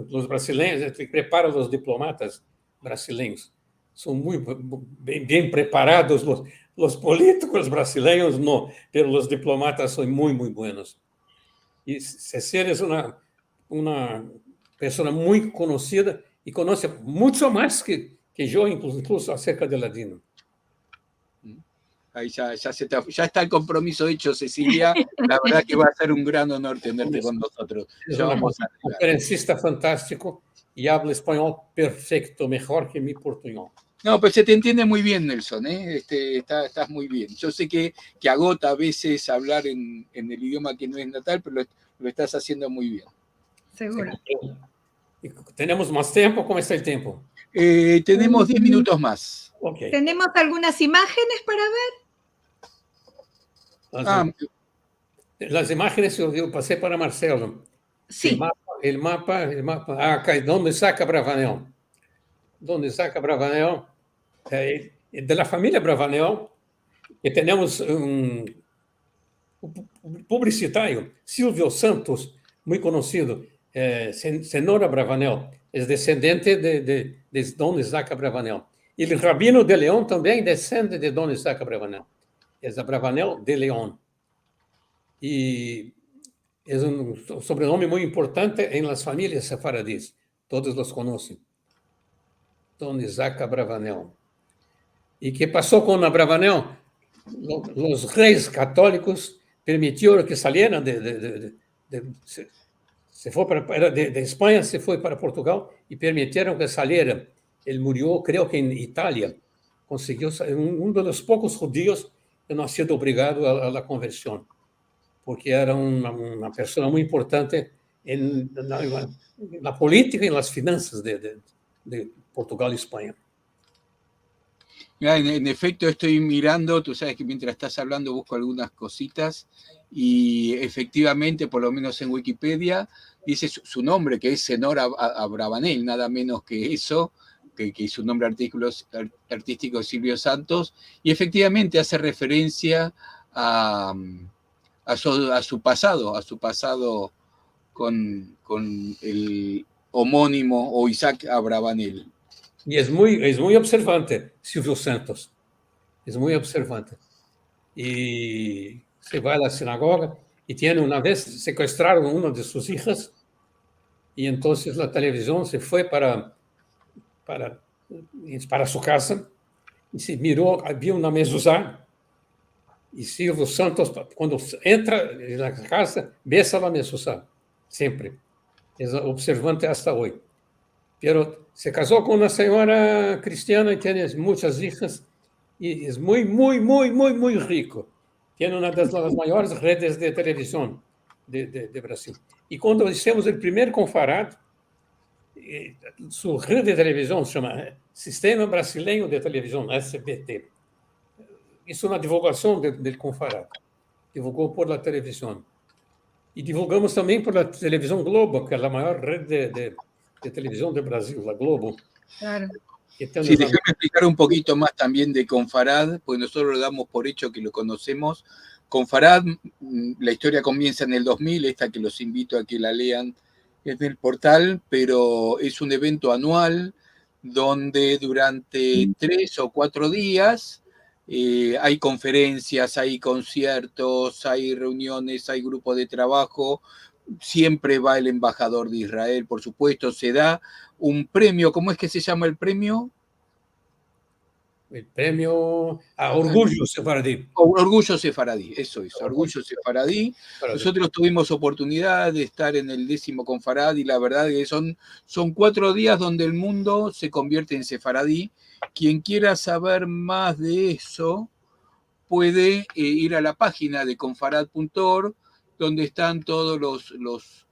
Los brasilenyos, eh, prepara los diplomatas brasilenyos. Son muy bu-, bu-, bien, bien preparados los, los politikos brasilenyos, no, pero los diplomatas son muy, muy buenos. I Cecilia es una, una persona muy konosida i konose mucho mas ke, ke yo, inkluso, inkluso aserka de Ladino. Ahí ya, ya se está, ya está el kompromiso echo, Cecilia. La verdad ke va a ser un gran onor tenerte kon mozotros. Ya vamos a agregar. Es un konferensista fantastiko i avla espanyol perfekto, mejor ke mi portunyol. No, pero se te entiende muy bien, Nelson, eh. Este, está, estás muy bien. Yo se ke, ke agota a vezes avlar en, en el idioma ke no es natal, pero lo, lo estás aziendo muy bien. Seguro. I tenemos mas tiempo? Komo esta el tiempo? Eh, tenemos diez minutos mas. Ok. Tenemos algunas imagenes para ver. Las imagenes yo, yo pase para Marcelo. Si. El mapa, el mapa, el mapa. Ah, aka, donde saka Bravanel. Donde saka Bravanel. Eh, de la famiya Bravanel, ke tenemos un, un pu-, publisitario, Silvio Santos, muy konosido, eh, sen-, senor Abravanel, es desendente de, de, de Don Isaac Abravanel. I el rabino de Leon tambien desende de Don Isaac Abravanel. Es Abravanel de Leon. I es un so-, sobrenome muy importante en las familias sefaradis. Todos los konosen. Don Isaac Abravanel. I ke paso kon Abravanel? Lo-, los reyes katolikos permitieron ke saliera de, de, de, de, de, se, se fue para, era de, de Espanya, se fue para Portugal i permitieron ke saliera. El murio, kreo ke en Italia. Konsigio sa-, un, un de los pokos djudios ke no ha sido obrigado a, a la konversion, porke era una, una persona muy importante en la, en la, en la politika i en las finansas de, de, de Portugal i Espanya. Ya, en, en efekto, esto mirando, tu saves ke mientras estas avlando busko algunas kozitas, i efektivamente, por lo menos en Wikipedia, dize su, su nombre, ke es Senor Ab-, A-, Abravanel, nada menos ke ezo, ke, ke es su nombre artistiko, ar-, artistiko Silvio Santos, i efektivamente aze referensia a, a su, a su pasado, a su pasado kon, kon el omonimo o Isaac Abravanel. I es muy, es muy observante, Silvio Santos. Es muy observante. I se va a la sinagoga i tiene una vez sekuestraron una de sus ijas i entonses la televizion se fue para, para, para su kaza i se miro, avia una mezuza i Silvio Santos, kuando entra en la kaza, besa la mezuza, siempre. Es observante asta oy. Pero se kazo kon una sinyora kristiana i tiene munchas ijas i es muy, muy, muy, muy, muy riko. Tiene una de las mayores redes de televizion de, de, de Brazil. I kuando izimos el primer Konfarad, eh, su red de televizion se yama, eh, Sistema Brasileño de Televizion, S B T. Izo una divulgasion de, del Konfarad. Divulgo por la televizion. I divulgamos tambien por la televizion Globo, ke es la mayor red de, de, de televizion de Brazil, la Globo. Klaro. Si, dejame eksplikar un pokito mas tambien de Konfarad, porke mozotros lo damos por echo ke lo konosemos. Konfarad, mm, la istoria komiensa en el dos mil, esta ke los invito a ke la lean, es del portal, pero es un evento anual donde durante tres o cuatro días, eh, hay conferencias, hay conciertos, hay reuniones, hay grupos de trabajo. Siempre va el embajador de Israel, por supuesto, se da un premio. ¿Cómo es que se llama el premio? El premio a Orgullo Sefaradí. O-, Orgullo Sefaradí, eso es, Orgullo Sefaradí. Nosotros tuvimos oportunidad de estar en el décimo Confarad y la verdad que son, son cuatro días donde el mundo se convierte en sefaradí. Quien quiera saber más de eso puede, eh, ir a la página de confarad punto org, donde están todos los, los,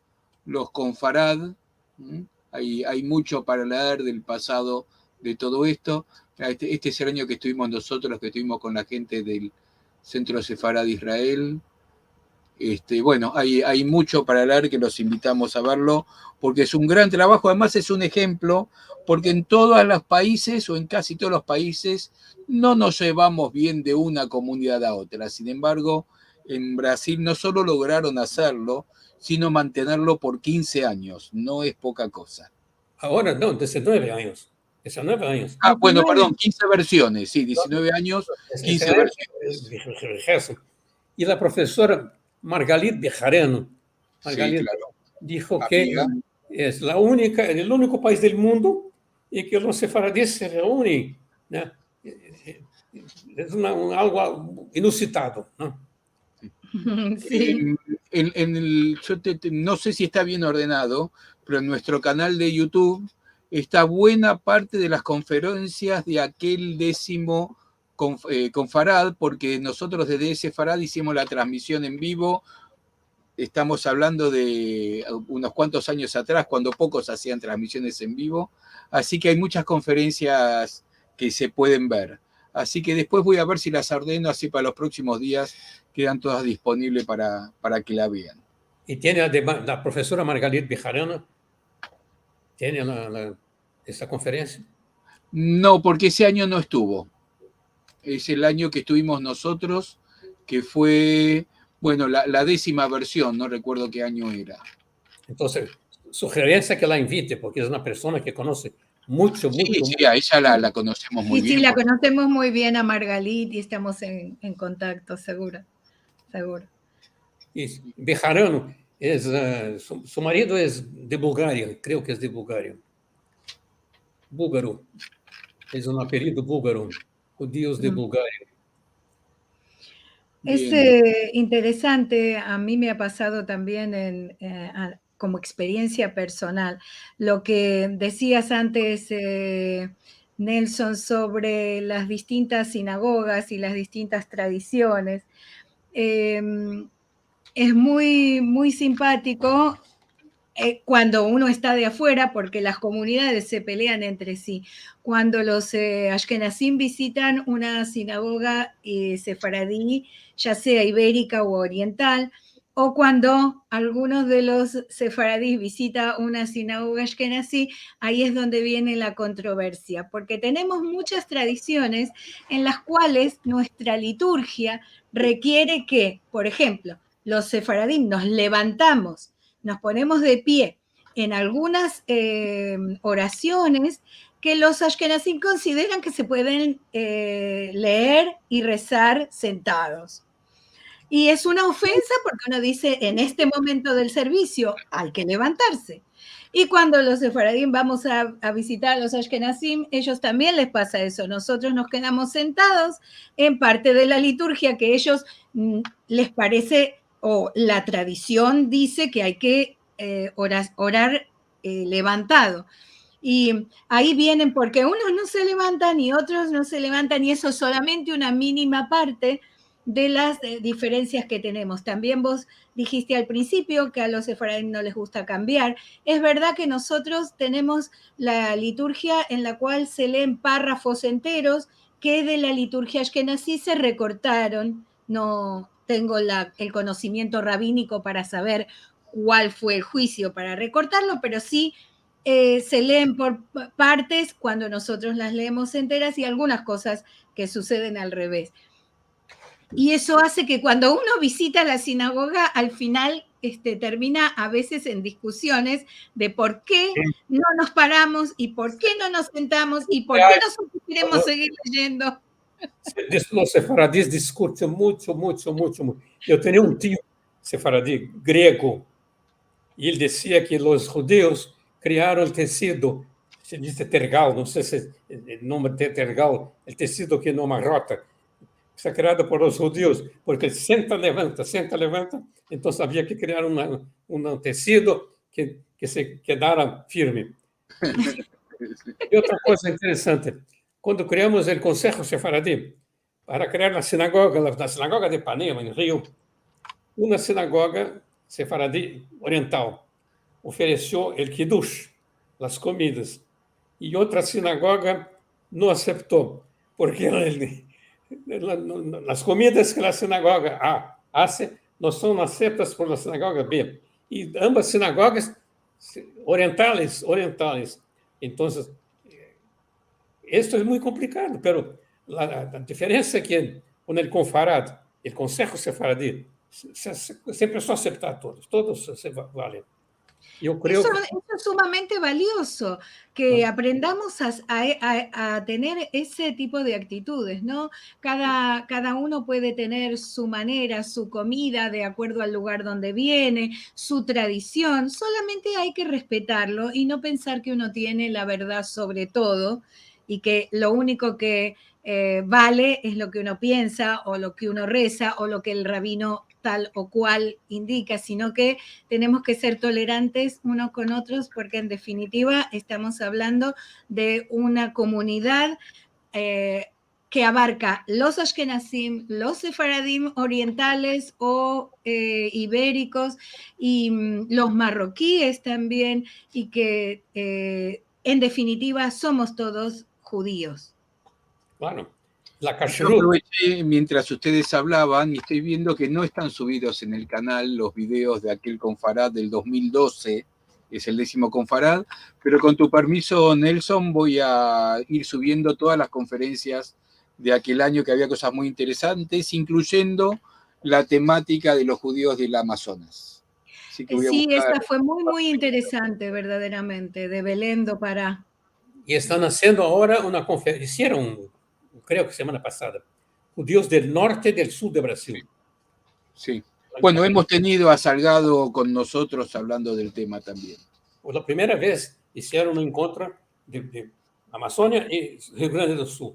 los Confarad. ¿Mm? Hay, hay mucho para leer del pasado de todo esto. Este, este es el año que estuvimos nosotros, que estuvimos con la gente del Centro Sefarad de Israel. Este, bueno, hay, hay mucho para leer que los invitamos a verlo, porque es un gran trabajo. Además es un ejemplo, porque en todos los países, o en casi todos los países, no nos llevamos bien de una comunidad a otra. Sin embargo, en Brasil no solo lograron hacerlo, sino mantenerlo por quince años. No es poca cosa. Ahora, no, diecinueve años. Diecinueve años. Ah, bueno, perdón, quince versiones, sí, diecinueve años, quince versiones. Y la profesora Margalit Bejarano, Margalit, dijo que es la única, el único país del mundo en que los sefaradíes se reúnen, ¿no? Es una, un, algo inusitado, ¿no? Sí. En, en, en el, yo te, te, no sé si está bien ordenado, pero en nuestro canal de YouTube está buena parte de las conferencias de aquel décimo conf-, eh, Confarad, porque nosotros desde ese Farad hicimos la transmisión en vivo. Estamos hablando de unos cuantos años atrás, cuando pocos hacían transmisiones en vivo. Así que hay muchas conferencias que se pueden ver. Así que después voy a ver si las ordeno, así para los próximos días quedan todas disponibles para, para que la vean. Y tiene además, la profesora Margalit Bejarano tiene la, la, esa conferencia. No, porque ese año no estuvo. Es el año que estuvimos nosotros, que fue, bueno, la, la décima versión, no recuerdo qué año era. Entonces, sugerencia que la invite, porque es una persona que conoce mucho, mucho, sí, mucho. A ella la, la conocemos muy bien. Sí, sí, la conocemos muy bien a Margalit y estamos en, en contacto, seguro, seguro. Y Bejarano es, eh, su, su marido es de Bulgaria, creo que es de Bulgaria. Búlgaro. Es un apellido búlgaro, judíos de Bulgaria. Es, eh, interesante, a mí me ha pasado también en, eh, a, como experiencia personal. Lo que decías antes, eh, Nelson, sobre las distintas sinagogas y las distintas tradiciones, em, es muy, muy simpático, eh, cuando uno está de afuera, porque las comunidades se pelean entre sí. Cuando los, eh, ashkenazim visitan una sinagoga, eh, sefaradí, ya sea ibérica u oriental, o cuando algunos de los sefaradí visita una sinagoga ashkenazí, ahí es donde viene la controversia, porque tenemos muchas tradiciones en las cuales nuestra liturgia requiere que, por ejemplo, los sefaradim nos levantamos, nos ponemos de pie en algunas, eh, oraciones que los ashkenazim consideran que se pueden, eh, leer y rezar sentados. Y es una ofensa porque uno dice, en este momento del servicio hay que levantarse. Y cuando los sefaradim vamos a, a visitar a los ashkenazim, ellos también les pasa eso. Nosotros nos quedamos sentados en parte de la liturgia que ellos, mm, les parece, o la tradición dice que hay que, eh, orar, orar, eh, levantado. Y ahí vienen, porque unos no se levantan y otros no se levantan, y eso es solamente una mínima parte de las, eh, diferencias que tenemos. También vos dijiste al principio que a los sefaradim no les gusta cambiar. Es verdad que nosotros tenemos la liturgia en la cual se leen párrafos enteros que de la liturgia ashkenazí se recortaron. No tengo la, el conocimiento rabínico para saber cuál fue el juicio para recortarlo, pero sí, eh, se leen por pa-, partes cuando nosotros las leemos enteras y algunas cosas que suceden al revés. Y eso hace que cuando uno visita la sinagoga, al final este, termina a veces en discusiones de por qué no nos paramos y por qué no nos sentamos y por qué nosotros queremos seguir leyendo. Los sefaradis diskuten muncho, muncho, muncho, muncho. Yo tenia un tio sefaradi grego, i el dizia ke los djudios krearon el tesido, se dize tergal, no se si el, el nombre de tergal, el tesido ke no amarota, se ha kreado por los djudios, porke senta, levanta, senta, levanta, entonses avia ke krear una, un tesido ke, ke se kedara firme. I otra koza interesante, kuando kreamos el Konseho Sefaradi, para krear la sinagoga, la, la sinagoga de Ipanema, en Rio, una sinagoga sefaradi oriental oferesio el kidush, las komidas, i otra sinagoga no asepto, porke el, la, no, no, las komidas ke la sinagoga a, ase no son aseptas por la sinagoga B. I ambas sinagogas orientales, orientales. Entonses, esto es muy komplikado, pero la, la, la diferensia ke kon el Konfarad, el Konseho Sefaradi, se, se, se, se empeso a aseptar todos, todos se, se va-, valen. Yo kreo... Eso, eso es sumamente valioso, que aprendamos a, a, a, a tener ese tipo de actitudes, ¿no? Cada, cada uno puede tener su manera, su comida, de acuerdo al lugar donde viene, su tradición. Solamente hay que respetarlo y no pensar que uno tiene la verdad sobre todo y que lo único que, eh, vale es lo que uno piensa o lo que uno reza o lo que el rabino tal o cual indica, sino que tenemos que ser tolerantes unos con otros, porque en definitiva estamos hablando de una comunidad, eh, que abarca los ashkenazim, los sefaradim orientales o, eh, ibéricos y, mm, los marroquíes también, y que, eh, en definitiva somos todos judíos. Bueno, la... Yo kashrut. Aproveché mientras ustedes hablaban y estoy viendo que no están subidos en el canal los videos de aquel Konfarad del dos mil doce, es el décimo Konfarad, pero con tu permiso, Nelson, voy a ir subiendo todas las conferencias de aquel año, que había cosas muy interesantes, incluyendo la temática de los judíos del Amazonas. Así que voy a buscar. Eh, sí, esta fue muy, muy interesante, verdaderamente, de Belén do Pará. I estan aziendo agora una konfer-, izieron, kreo ke semana pasada, djudios del norte i del sur de Brazil. Si. Si. Bueno, hemos tenido a Salgado con nosotros hablando del tema también. Por la primera vez izieron un enkontro de, de Amazonia i Rio Grande do Sul.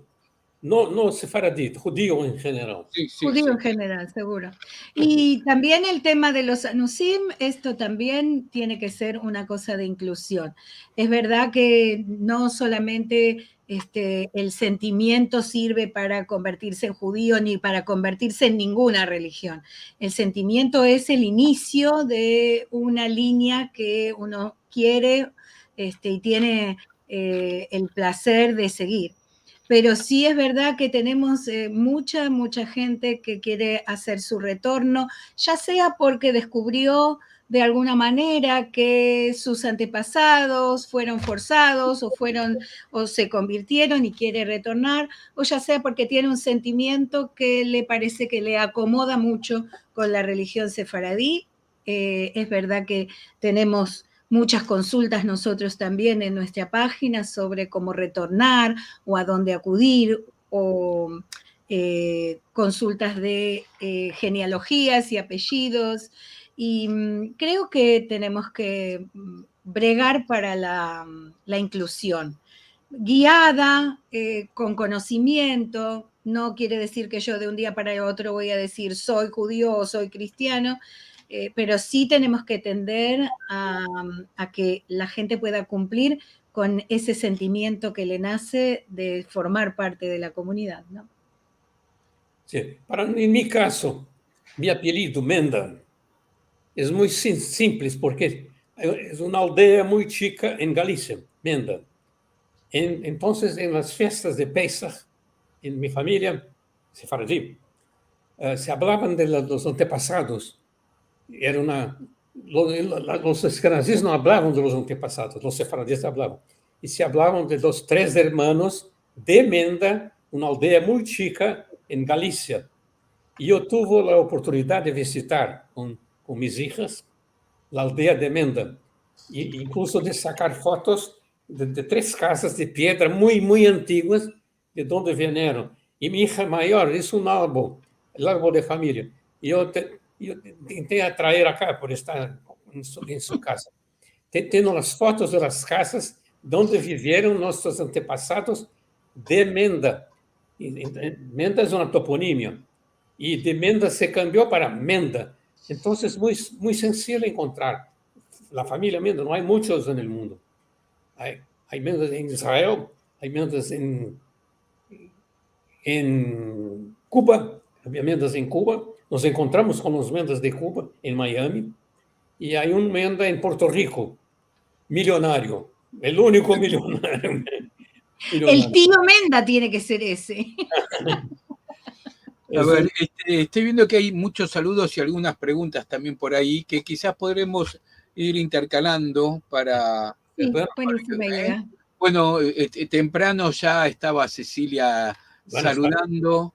No, no sefaradi, djudio en jeneral. Si, si, si. Djudio en jeneral, seguro. I tambien el tema de los anusim, esto tambien tiene ke ser una koza de inkluzion. Es verdad ke no solamente, este, el sentimiento sirve para konvertirse en djudio ni para konvertirse en ninguna relijion. El sentimiento es el inisio de una linea ke uno kiere, este, i tiene, eh, el plazer de segir. Pero si es verdad ke tenemos, eh, mucha, mucha djente ke kiere azer su retorno, ya sea porke deskuvrio de alguna manera ke sus antepasados fueron forsados o fueron, o se konvirtieron i kiere retornar, o ya sea porke tiene un sentimiento ke le parese ke le akomoda muncho kon la relijion sefaradi. Eh, es verdad ke tenemos muchas konsultas nosotros tambien en nuestra pajina sovre komo retornar o a donde akudir, o, eh, konsultas de, eh, jenealojias i apellidos. I, mm, kreo ke tenemos ke, mm, bregar para la, la inkluzion guiada, eh, kon konosimiento. No kiere dizir ke yo de un dia para otro vo a dizir, "Soy djudio" o "Soy kristiano", eh, pero si tenemos ke tender a, a ke la djente pueda kumplir kon ese sentimiento ke le nase de formar parte de la komunidad, no? Si, para, en mi kazo, mi apellido, Menda, es muy sim-, simples, porke es una aldea muy chika en Galicia, Menda. En, entonses, en las fiestas de Pesach, en mi famiya sefaradi, eh, se avlavan de la, los antepasados. Era una, lo, la, los ashkenazis no avlavan de los antepasados, los sefaradis avlavan. I se avlavan de los tres ermanos de Menda, una aldea muy chika en Galicia. I yo tuve la oportunidad de vizitar kon, kon mis ijas, la aldea de Menda, i inkluso de sakar fotos de, de tres kazas de piedra muy, muy antiguas, de donde vinieron. I mi ija mayor izo un albo, el albo de famiya. I yo te-, yo te-, intentei atraer aka por estar en su, en su kaza. Te-, tengo las fotos de las kazas donde vivieron nuestros antepasados de Menda. I, i, Menda es una toponimia. I de Menda se kambio para Menda. Entonses, muy, muy sensiyo enkontrar la famiya Menda. No ay muchos en el mundo. Ay, ay Mendas en Israel, ay Mendas en, en Kuba, ay Mendas en Kuba. Mos enkontramos kon los Mendas de Kuba, en Miami. I ay un Menda en Puerto Riko, milionario, el uniko milionario. El tio Menda tiene ke ser ese. A ver, este, estoy viendo que hay muchos saludos y algunas preguntas también por ahí que quizás podremos ir intercalando para... Si, buenísima idea. Bueno, eh, eh, temprano ya estaba Cecilia saludando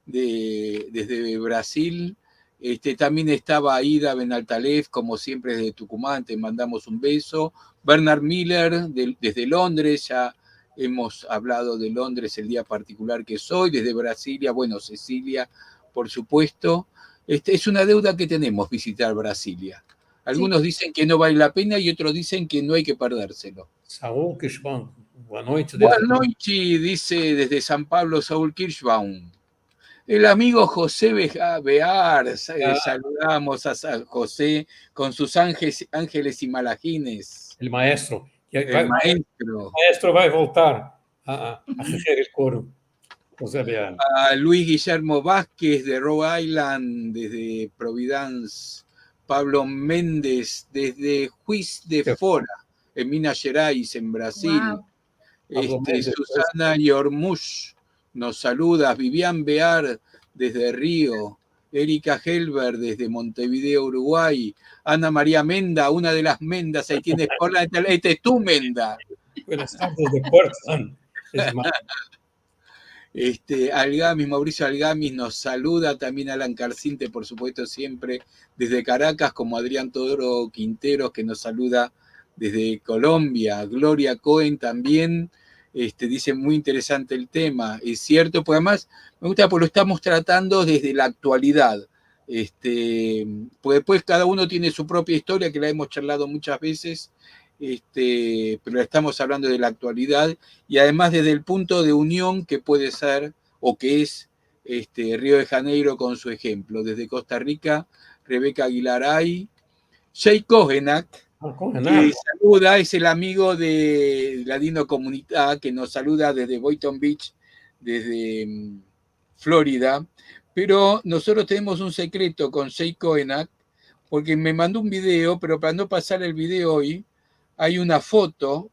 de, desde Brasil. Este, también estaba Aida Benaltalef, como siempre, desde Tucumán, te mandamos un beso. Bernard Miller, de, desde Londres, ya hemos hablado de Londres el día particular que soy, desde Brasilia, bueno, Cecilia, por supuesto. Este, es una deuda que tenemos visitar Brasilia. Algunos dicen que no vale la pena y otros dicen que no hay que perdérselo. Saúl Kirschbaum, boa noite. Boa noite, dice desde San Pablo Saúl Kirschbaum. El amigo José Beja-, Bear, sa-, eh, saludamos a Sa-, José con sus ángeles, ángeles y malajines. El maestro. El maestro. El maestro va a voltar a, a, a ejercer el koro. José Bear. A Luis Guillermo Vázquez de Rhode Island, desde Providence. Pablo Méndez, desde Juiz de Fora, en Minas Gerais, en Brasil. Wow. Pablo Méndez, pues. Este, Susana Yormush nos saluda. Vivian Bear, desde Río. Erika Helber, desde Montevideo, Uruguay. Ana María Menda, una de las Mendas, ahí tienes por la, esta es tu Menda. Buenas tardes de Puerto, es más. Este, Algamis, Mauricio Algamis nos saluda, también Alan Carcinte, por supuesto, siempre desde Caracas, como Adrián Toro Quinteros, que nos saluda desde Colombia, Gloria Cohen también, este, dice, "Muy interesante el tema", es cierto, porque además me gusta porque lo estamos tratando desde la actualidad, este, porque después cada uno tiene su propia historia, que la hemos charlado muchas veces, este, pero estamos hablando de la actualidad, y además desde el punto de unión que puede ser, o que es, este, Río de Janeiro con su ejemplo. Desde Costa Rica, Rebeca Aguilar Ay, Jay Kohenak, ah, Kohenak, que saluda, es el amigo de Ladinokomunita, que nos saluda desde Boynton Beach, desde, mm, Florida, pero nosotros tenemos un secreto con Jay Kohenak, porque me mandó un video, pero para no pasar el video hoy, hay una foto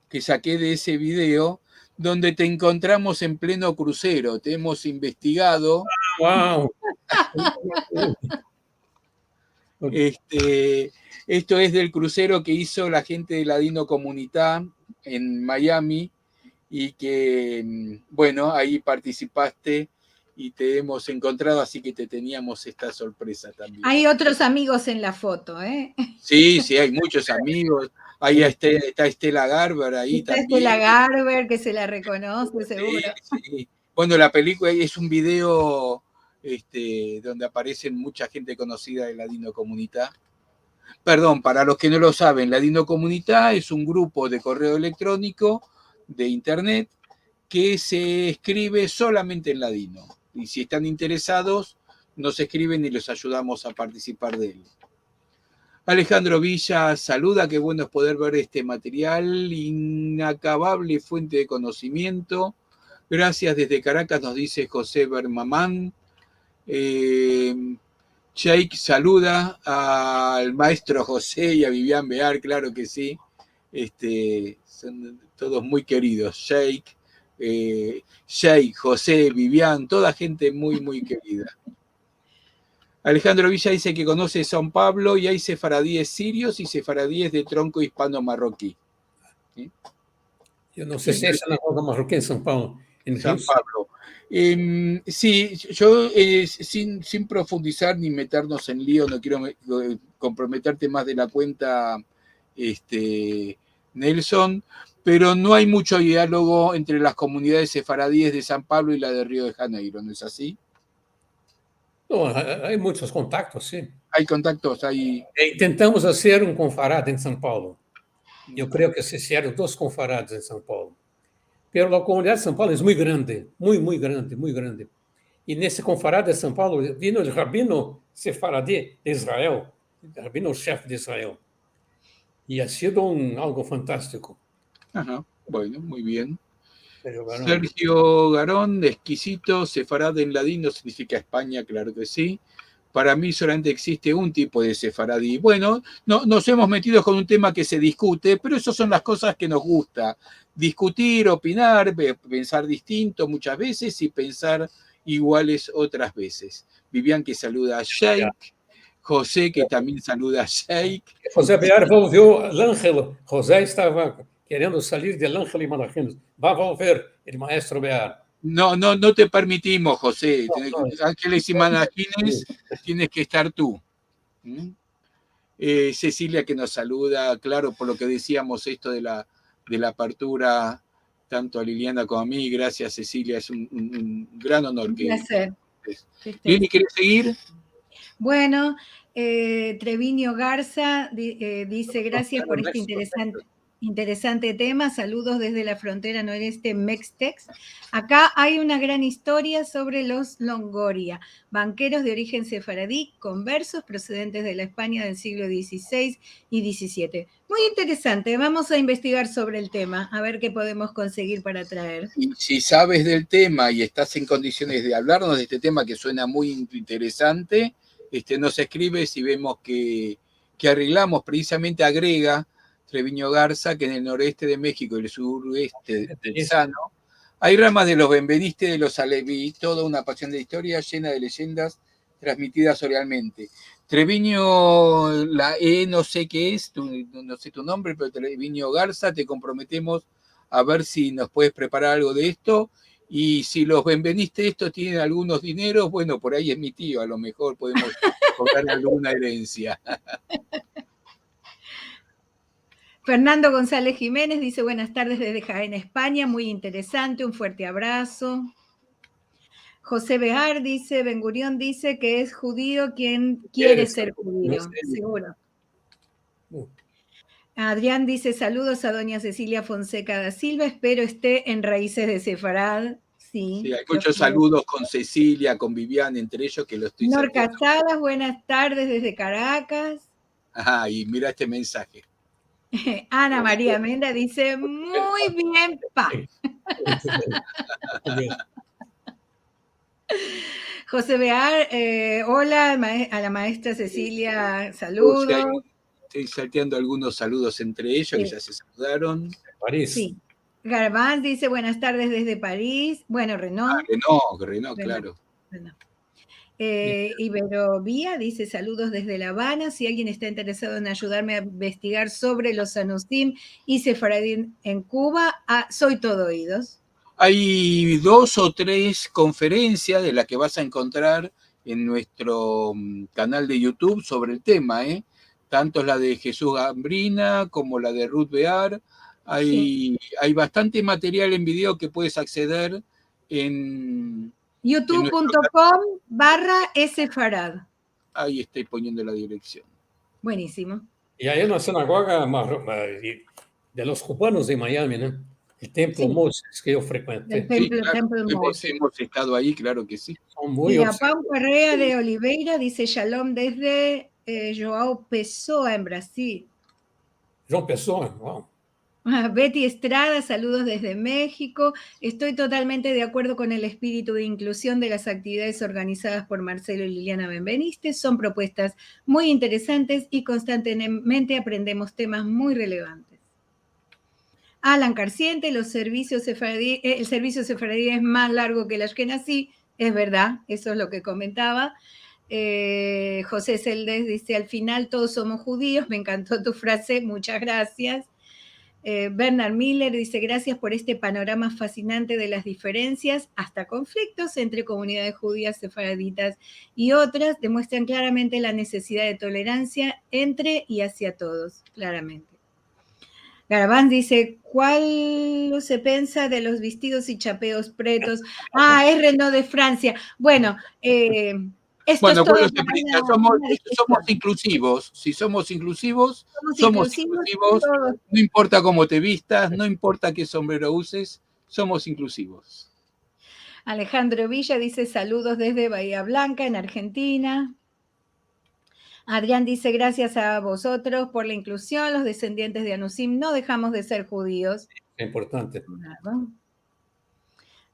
que saqué de ese video donde te encontramos en pleno crucero, te hemos investigado. Ah, wow. Ok. Este, esto es del crucero que hizo la gente de Ladinokomunita en Miami y que, mm, bueno, ahí participaste y te hemos encontrado, así que te teníamos esta sorpresa también. Hay otros amigos en la foto, ¿eh? Sí, sí, hay muchos amigos. Ahí está, está Estela Garber ahí también. Está Estela Garber, que se la reconoce, seguro. Sí, sí. Bueno, la película es un video, este, donde aparecen mucha gente conocida de Ladinokomunita. Perdón, para los que no lo saben, Ladinokomunita es un grupo de correo electrónico, de internet, que se escribe solamente en ladino. Y si están interesados, nos escriben y los ayudamos a participar de él. Alejandro Villa saluda, qué bueno es poder ver este material, inacabable fuente de conocimiento. Gracias desde Caracas, nos dice José Bermamán. Eh, Jake saluda al maestro José y a Vivian Bear, claro que sí. Este, son todos muy queridos. Jake, eh, Jake, José, Vivian, toda gente muy, muy querida. Alejandro Villa dice que conoce São Paulo y hay sefaradíes sirios y sefaradíes de tronco hispano-marroquí. ¿Sí? Yo no sé si es una cosa marroquí en São Paulo. En São Paulo. Em, si, yo, eh, sin, sin profundizar ni metermos en lio, no kero me, eh, komprometerte mas de la kuenta, este, Nelson, pero no ay mucho dialogo entre las komunidades sefaradies de San Pablo i la de Rio de Janeiro, no es asi? No, ay, ay muchos kontaktos, si. Ay kontaktos, ay. E intentamos azer um konfarad em São Paulo. Eu kreo ke se izeron dos konfarads em São Paulo. Pero la komunidad de São Paulo es muy grande, muy, muy grande, muy grande. I nesse konfarad de São Paulo vino el rabino sefaradi de Israel, el rabino shef de Israel. I ha sido un, algo fantastiko. Aha, bueno, muy bien. Pero bueno. Sergio Garón, exkizito, sefarad en ladino signifika Espanya, klaro ke si. Para mi solamente existe un tipo de sefaradi. Bueno, no, mos emos metido kon un tema ke se diskute, pero esas son las kozas ke mos gusta. Diskutir, opinar, pe-, pensar distinto muchas veces i pensar iguales otras veces. Vivian ke saluda a Sheik, Jose ke tambien saluda a Sheik. Jose Bear volveu, el anjel. Jose estava kerendo salir del anjel i malahines. Va a volver el maestro Bear. No, no, no te permitimos, Jose. No, no. Anjeles i malahines, tienes ke estar tu. ¿Mm? Eh, Cecilia ke mos saluda, klaro, por lo ke deziamos esto de la, de la apertura, tanto a Liliana komo a mi. Grasias, Cecilia, es un, un, un gran onor. Un plazer. Lili, keres segir? Bueno, eh, Treviño Garza di-, eh, dize, grasias por este interesante, interesante tema. Saludos desde la frontera noreste Mextex. Aka ay una gran istoria sovre los Longoria, bankeros de orijen sefaradi, konversos prosedentes de la Espanya del siglo diziseis i dizisiete. Muy interesante, vamos a investigar sobre el tema, a ver qué podemos conseguir para traer. I si saves del tema i estas en kondisiones de avlarmos de este tema ke suena muy in-, interesante, este, mos eskrives i vemos ke, ke arreglamos. Precisamente agrega Treviño Garza ke en el noreste de Mexiko i el sureste texano ay ramas de los Benveniste, de los Alevi, toda una pasion de istoria yena de leyendas transmitidas oralmente. Treviño, la E no se ke es, tu, no se tu nombre, pero Treviño Garza, te komprometemos a ver si mos puedes preparar algo de esto. I si los Benveniste estos tienen algunos dineros, bueno, por ayi es mi tio, a lo mejor podemos kobrar alguna erensia. Fernando González Jiménez dize, buenas tardes desde Jaén, Espanya, muy interesante, un fuerte abrazo. Jose Bear dize, Ben Gurion dize ke es djudio kien kere ser djudio, seguro. Adrian dize, saludos a doña Cecilia Fonseca da Silva, espero este en Raizes de Sefarad. Si, si, ay muchos saludos kon Cecilia, kon Vivian, entre eyos ke lo esto sabiendo. Nor Casadas, buenas tardes desde Caracas. Aha, i mira este mensaje. Ana Maria Menda dize, muy bien, pa. Jose Bear, eh, hola, a la maestra Cecilia, saludos. Esto salteando algunos saludos entre eyos, ke ya se saludaron. Paris. Si. Garbanz dize, buenas tardes desde Paris. Bueno, Renault. Ah, Renault, Renault, klaro. Eh, Iberovia dize, saludos desde La Habana. Si alguien está interesado en ayudarme a investigar sobre los Anusim i Sefaradim en Cuba, ah, soy todo oidos. Ay dos o tres konferensias de las ke vas a enkontrar en nuestro, mm, kanal de YouTube sovre el tema, eh. Tanto la de Jesús Gambrina komo la de Ruth Bear. Ay, si, ay bastante material en video ke puedes akseder en youtube punto com barra sefarad. Ayi esto poniendo la direksion. Buenisimo. I ay una sinagoga de los kubanos de Miami, no? El Templo Moses ke yo frekuente. El Templo, si, klaro, Templo Moses. Emos estado ayi, klaro ke si. Son muy observantes. Pau Correa de Oliveira dize, shalom desde, eh, João Pessoa en Brasil. João Pessoa, wow. Betty Estrada, saludos desde México. Estoy totalmente de acuerdo con el espíritu de inclusión de las actividades organizadas por Marcelo y Liliana Benveniste. Son propuestas muy interesantes y constantemente aprendemos temas muy relevantes. Alan Carciente, los servicios sefaradi, eh, el servicio sefaradi es más largo que el ashkenazí. Es verdad, eso es lo que comentaba. Eh, José Celdés dice, al final todos somos judíos. Me encantó tu frase, muchas gracias. Eh, Bernard Miller dice: "Gracias por este panorama fascinante de las diferencias, hasta conflictos entre comunidades judías, sefaraditas y otras, demuestran claramente la necesidad de tolerancia entre y hacia todos", claramente. Garabán dice: "¿Cuál se pensa de los vestidos y chapeos pretos?". Ah, es Renaud de Francia. Bueno, eh, esto es todo una, una discusión. Bueno, bueno, se presta, somos, somos inclusivos. Si somos inclusivos, somos inclusivos, no importa cómo te vistas, no importa qué sombrero uses, somos inclusivos. Alejandro Villa dice: "Saludos desde Bahía Blanca, en Argentina". Adrián dice: "Gracias a vosotros por la inclusión, los descendientes de Anusim no dejamos de ser judíos". Importante. Bravo.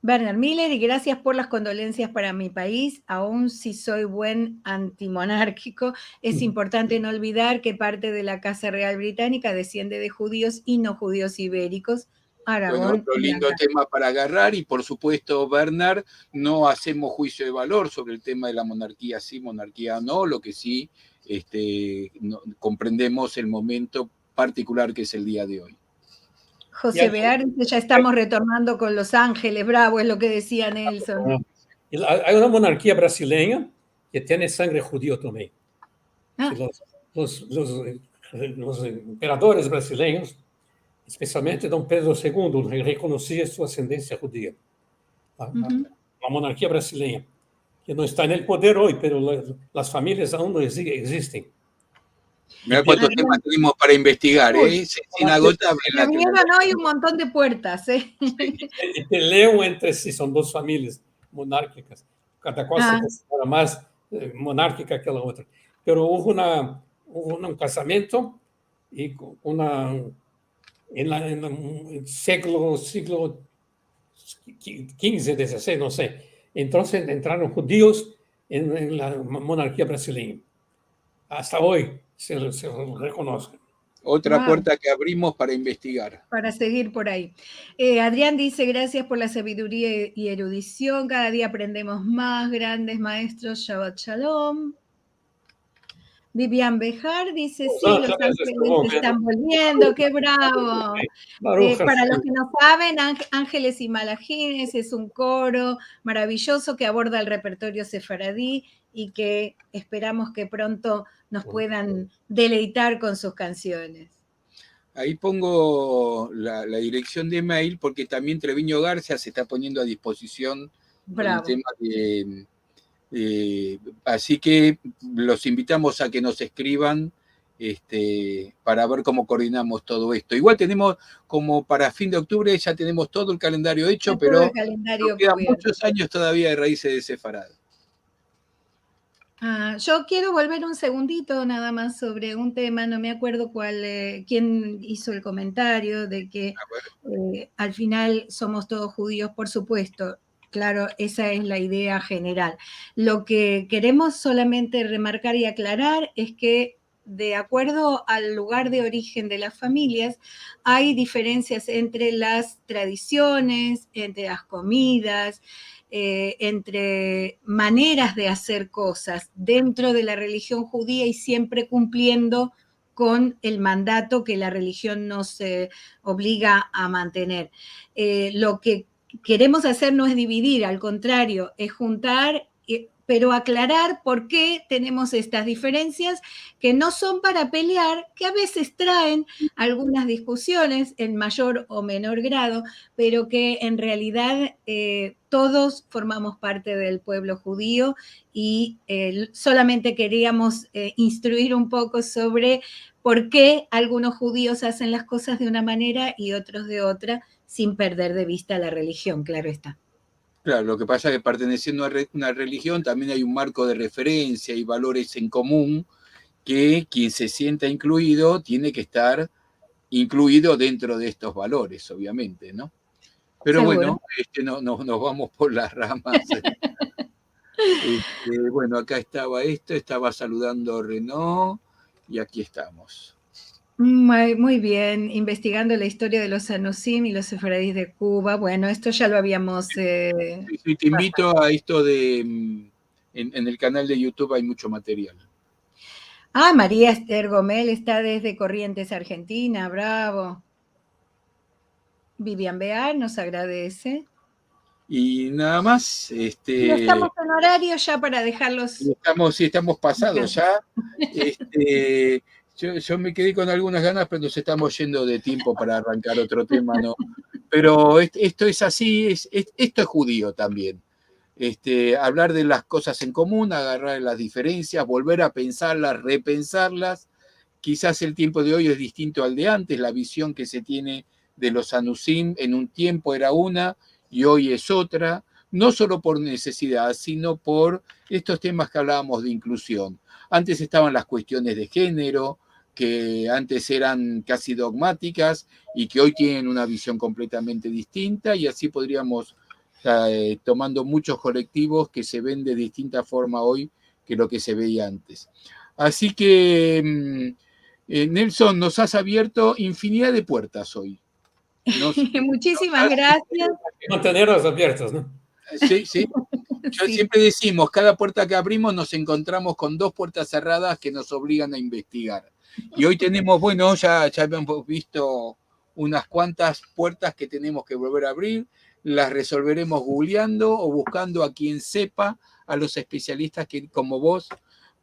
Bernard Miller: "Y gracias por las condolencias para mi país, aun si soy buen antimonárquico, es importante no olvidar que parte de la Casa Real Británica desciende de judíos y no judíos ibéricos". Bueno, otro lindo tema para agarrar y, por supuesto, Bernard, no hacemos juicio de valor sobre el tema de la monarquía sí, monarquía no, lo que sí, este, no, comprendemos el momento particular que es el día de hoy. José Bear dice: "Ya estamos retornando con Los Ángeles", bravo, es lo que decía Nelson. Ah, y la, hay una monarquía brasileña que tiene sangre judío también. Ah. Y los, los, los, eh, los emperadores brasileños, especialmente Don Pedro segundo, re-, reconocía su ascendencia judía. La, la, la monarquía brasileña, que no está en el poder hoy, pero la, las familias aún no exi-, existen. Mira cuántos temas tenemos para investigar, ¿eh? Es inagotable. Se abrieron hoy un montón de puertas, ¿eh? Sí, y, y pelean entre sí, son dos familias monárquicas. Cada cual se considera más, eh, monárquica que la otra. Pero hubo una, hubo un casamiento y cu-, una, en la, en el siglo, siglo qui-, quince, dieciséis, no sé. Entonces entraron judíos en, en la mo-, monarquía brasileña. Hasta hoy se, se reconoce. Otra puerta que abrimos para investigar. Para seguir por ahí. Eh, Adrián dice: "Gracias por la sabiduría y erudición. Cada día aprendemos más. Grandes maestros. Shabbat Shalom". Vivian Bejar dice: "Sí, Los Ángeles se están volviendo". ¡Qué bravo! Eh, para los que no saben, Ánge-, Ángeles y Malajines es un coro maravilloso que aborda el repertorio sefaradí y que esperamos que pronto nos puedan deleitar con sus canciones. Ahí pongo la, la dirección de mail porque también Treviño Garza se está poniendo a disposición con el tema de, eh, así que los invitamos a que nos escriban, este, para ver cómo coordinamos todo esto. Igual tenemos, como para fin de octubre, ya tenemos todo el calendario hecho, pero nos quedan muchos años todavía de Raíces de Sefarad. Ah, yo quiero volver un segundito nada más sobre un tema, no me acuerdo cuál, eh, quién hizo el comentario de que, eh, al final somos todos judíos, por supuesto. Claro, esa es la idea general. Lo que queremos solamente remarcar y aclarar es que, de acuerdo al lugar de origen de las familias, hay diferencias entre las tradiciones, entre las comidas, eh, entre maneras de hacer cosas dentro de la religión judía y siempre cumpliendo con el mandato que la religión nos, eh, obliga a mantener. Eh, lo que queremos hacer no es dividir, al contrario, es juntar, eh, pero aclarar por qué tenemos estas diferencias que no son para pelear, que a veces traen algunas discusiones en mayor o menor grado, pero que en realidad, eh, todos formamos parte del pueblo judío y, eh, solamente queríamos, eh, instruir un poco sobre por qué algunos judíos hacen las cosas de una manera y otros de otra, sin perder de vista la religión, claro está. Claro, lo que pasa es que perteneciendo a re-, una religión también hay un marco de referencia y valores en común que quien se sienta incluido tiene que estar incluido dentro de estos valores, obviamente, ¿no? Pero bueno, este, no, no, nos vamos por las ramas. Este, bueno, acá estaba esto, estaba saludando a Renaud y aquí estamos. Muy, muy bien, investigando la historia de los Anusim y los Sefaradis de Cuba. Bueno, esto ya lo habíamos, eh, sí, sí, te invito a esto de, mm, en, en el canal de YouTube hay mucho material. Ah, María Esther Gomel está desde Corrientes, Argentina. Bravo. Vivian Bear nos agradece. Y nada más, este, Pero estamos en horario ya para dejarlos. Estamos, sí, estamos pasados ya. Este, yo, yo me quedé con algunas ganas, pero nos estamos yendo de tiempo para arrancar otro tema, ¿no? Pero est- esto es así, es, es- esto es judío también. Este, hablar de las cosas en común, agarrar las diferencias, volver a pensarlas, repensarlas. Quizás el tiempo de hoy es distinto al de antes, la visión que se tiene de los anusim en un tiempo era una y hoy es otra, no solo por necesidad, sino por estos temas que hablábamos de inclusión. Antes estaban las cuestiones de género, que antes eran casi dogmáticas y que hoy tienen una visión completamente distinta, y así podríamos, eh, tomando muchos colectivos que se ven de distinta forma hoy que lo que se veía antes. Así que, mm, eh, Nelson, nos has abierto infinidad de puertas hoy. Nos- Muchísimas gracias. Mantenerlas abiertas, ¿no? Sí, sí. Yo Sí. Siempre decimos, cada puerta que abrimos nos encontramos con dos puertas cerradas que nos obligan a investigar. Y hoy tenemos, bueno, ya, ya hemos visto unas cuantas puertas que tenemos que volver a abrir, las resolveremos googleando o buscando a quien sepa, a los especialistas que, como vos,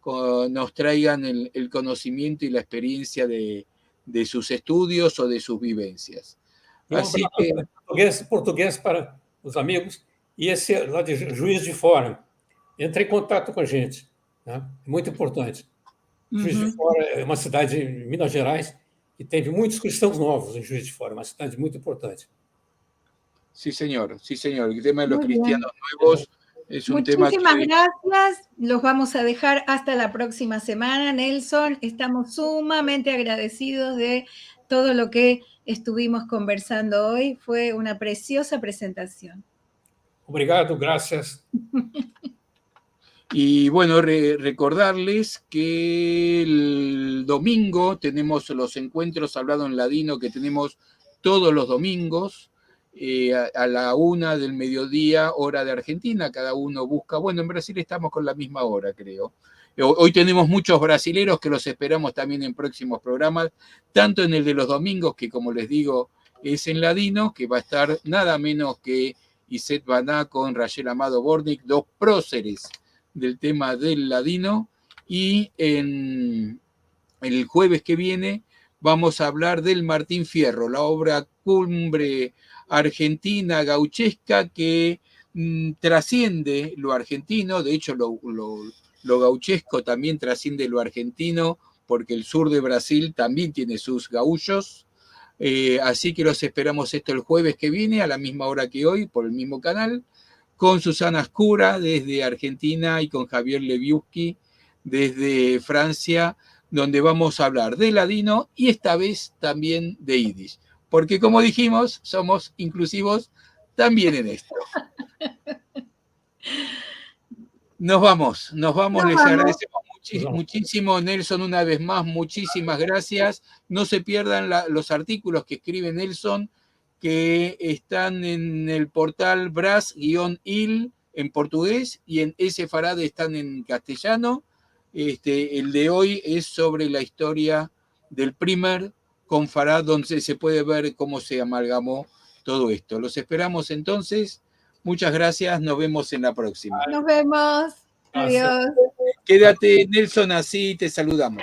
co- nos traigan el, el conocimiento y la experiencia de, de sus estudios o de sus vivencias. E um Assim abraço que- para português, português para os amigos. E esse lá de Ju- Juiz de Fora, entre em contato com a gente, né? É muito importante. Juiz de Uhum. Fora é uma cidade em Minas Gerais que teve muitos cristãos novos em Juiz de Fora, uma cidade muito importante. Sí, señor, sí, señor. El tema de los Muy bien. cristianos nuevos es un tema Muchísimas que gracias. Los vamos a dejar hasta la próxima semana, Nelson. Estamos sumamente agradecidos de todo lo que estuvimos conversando hoy. Fue una preciosa presentación. Obrigado, graças. Y bueno, re- recordarles que el domingo tenemos los encuentros hablado en ladino que tenemos todos los domingos, eh, a, a la una del mediodía, hora de Argentina. Cada uno busca, bueno, en Brasil estamos con la misma hora, creo. Ho- Hoy tenemos muchos brasileros que los esperamos también en próximos programas, tanto en el de los domingos, que como les digo, es en ladino, que va a estar nada menos que Iset Baná con Rachel Amado Bortnick, dos próceres del tema del ladino, y en el jueves que viene vamos a hablar del Martín Fierro, la obra cumbre argentina gauchesca que, mm, trasciende lo argentino, de hecho lo, lo- lo gauchesco también trasciende lo argentino, porque el sur de Brasil también tiene sus gaullos. Eh, así que los esperamos esto el jueves que viene a la misma hora que hoy por el mismo canal, con Susana Skura desde Argentina y con Javier Leviuski desde Francia, donde vamos a hablar de ladino y esta vez también de yiddish. Porque como dijimos, somos inclusivos también en esto. Nos vamos, nos vamos. Nos Les vamos. Agradecemos muchi- Nos vamos. Muchísimo, Nelson, una vez más, muchísimas gracias. No se pierdan la- los artículos que escribe Nelson, que están en el portal Bras-Il en portugués y en Sefarad están en castellano. Este, el de hoy es sobre la historia del primer Confarad, donde se puede ver cómo se amalgamó todo esto. Los esperamos entonces. Muchas gracias. Nos vemos en la próxima. Nos vemos. Adiós. Quédate, Nelson, así te saludamos.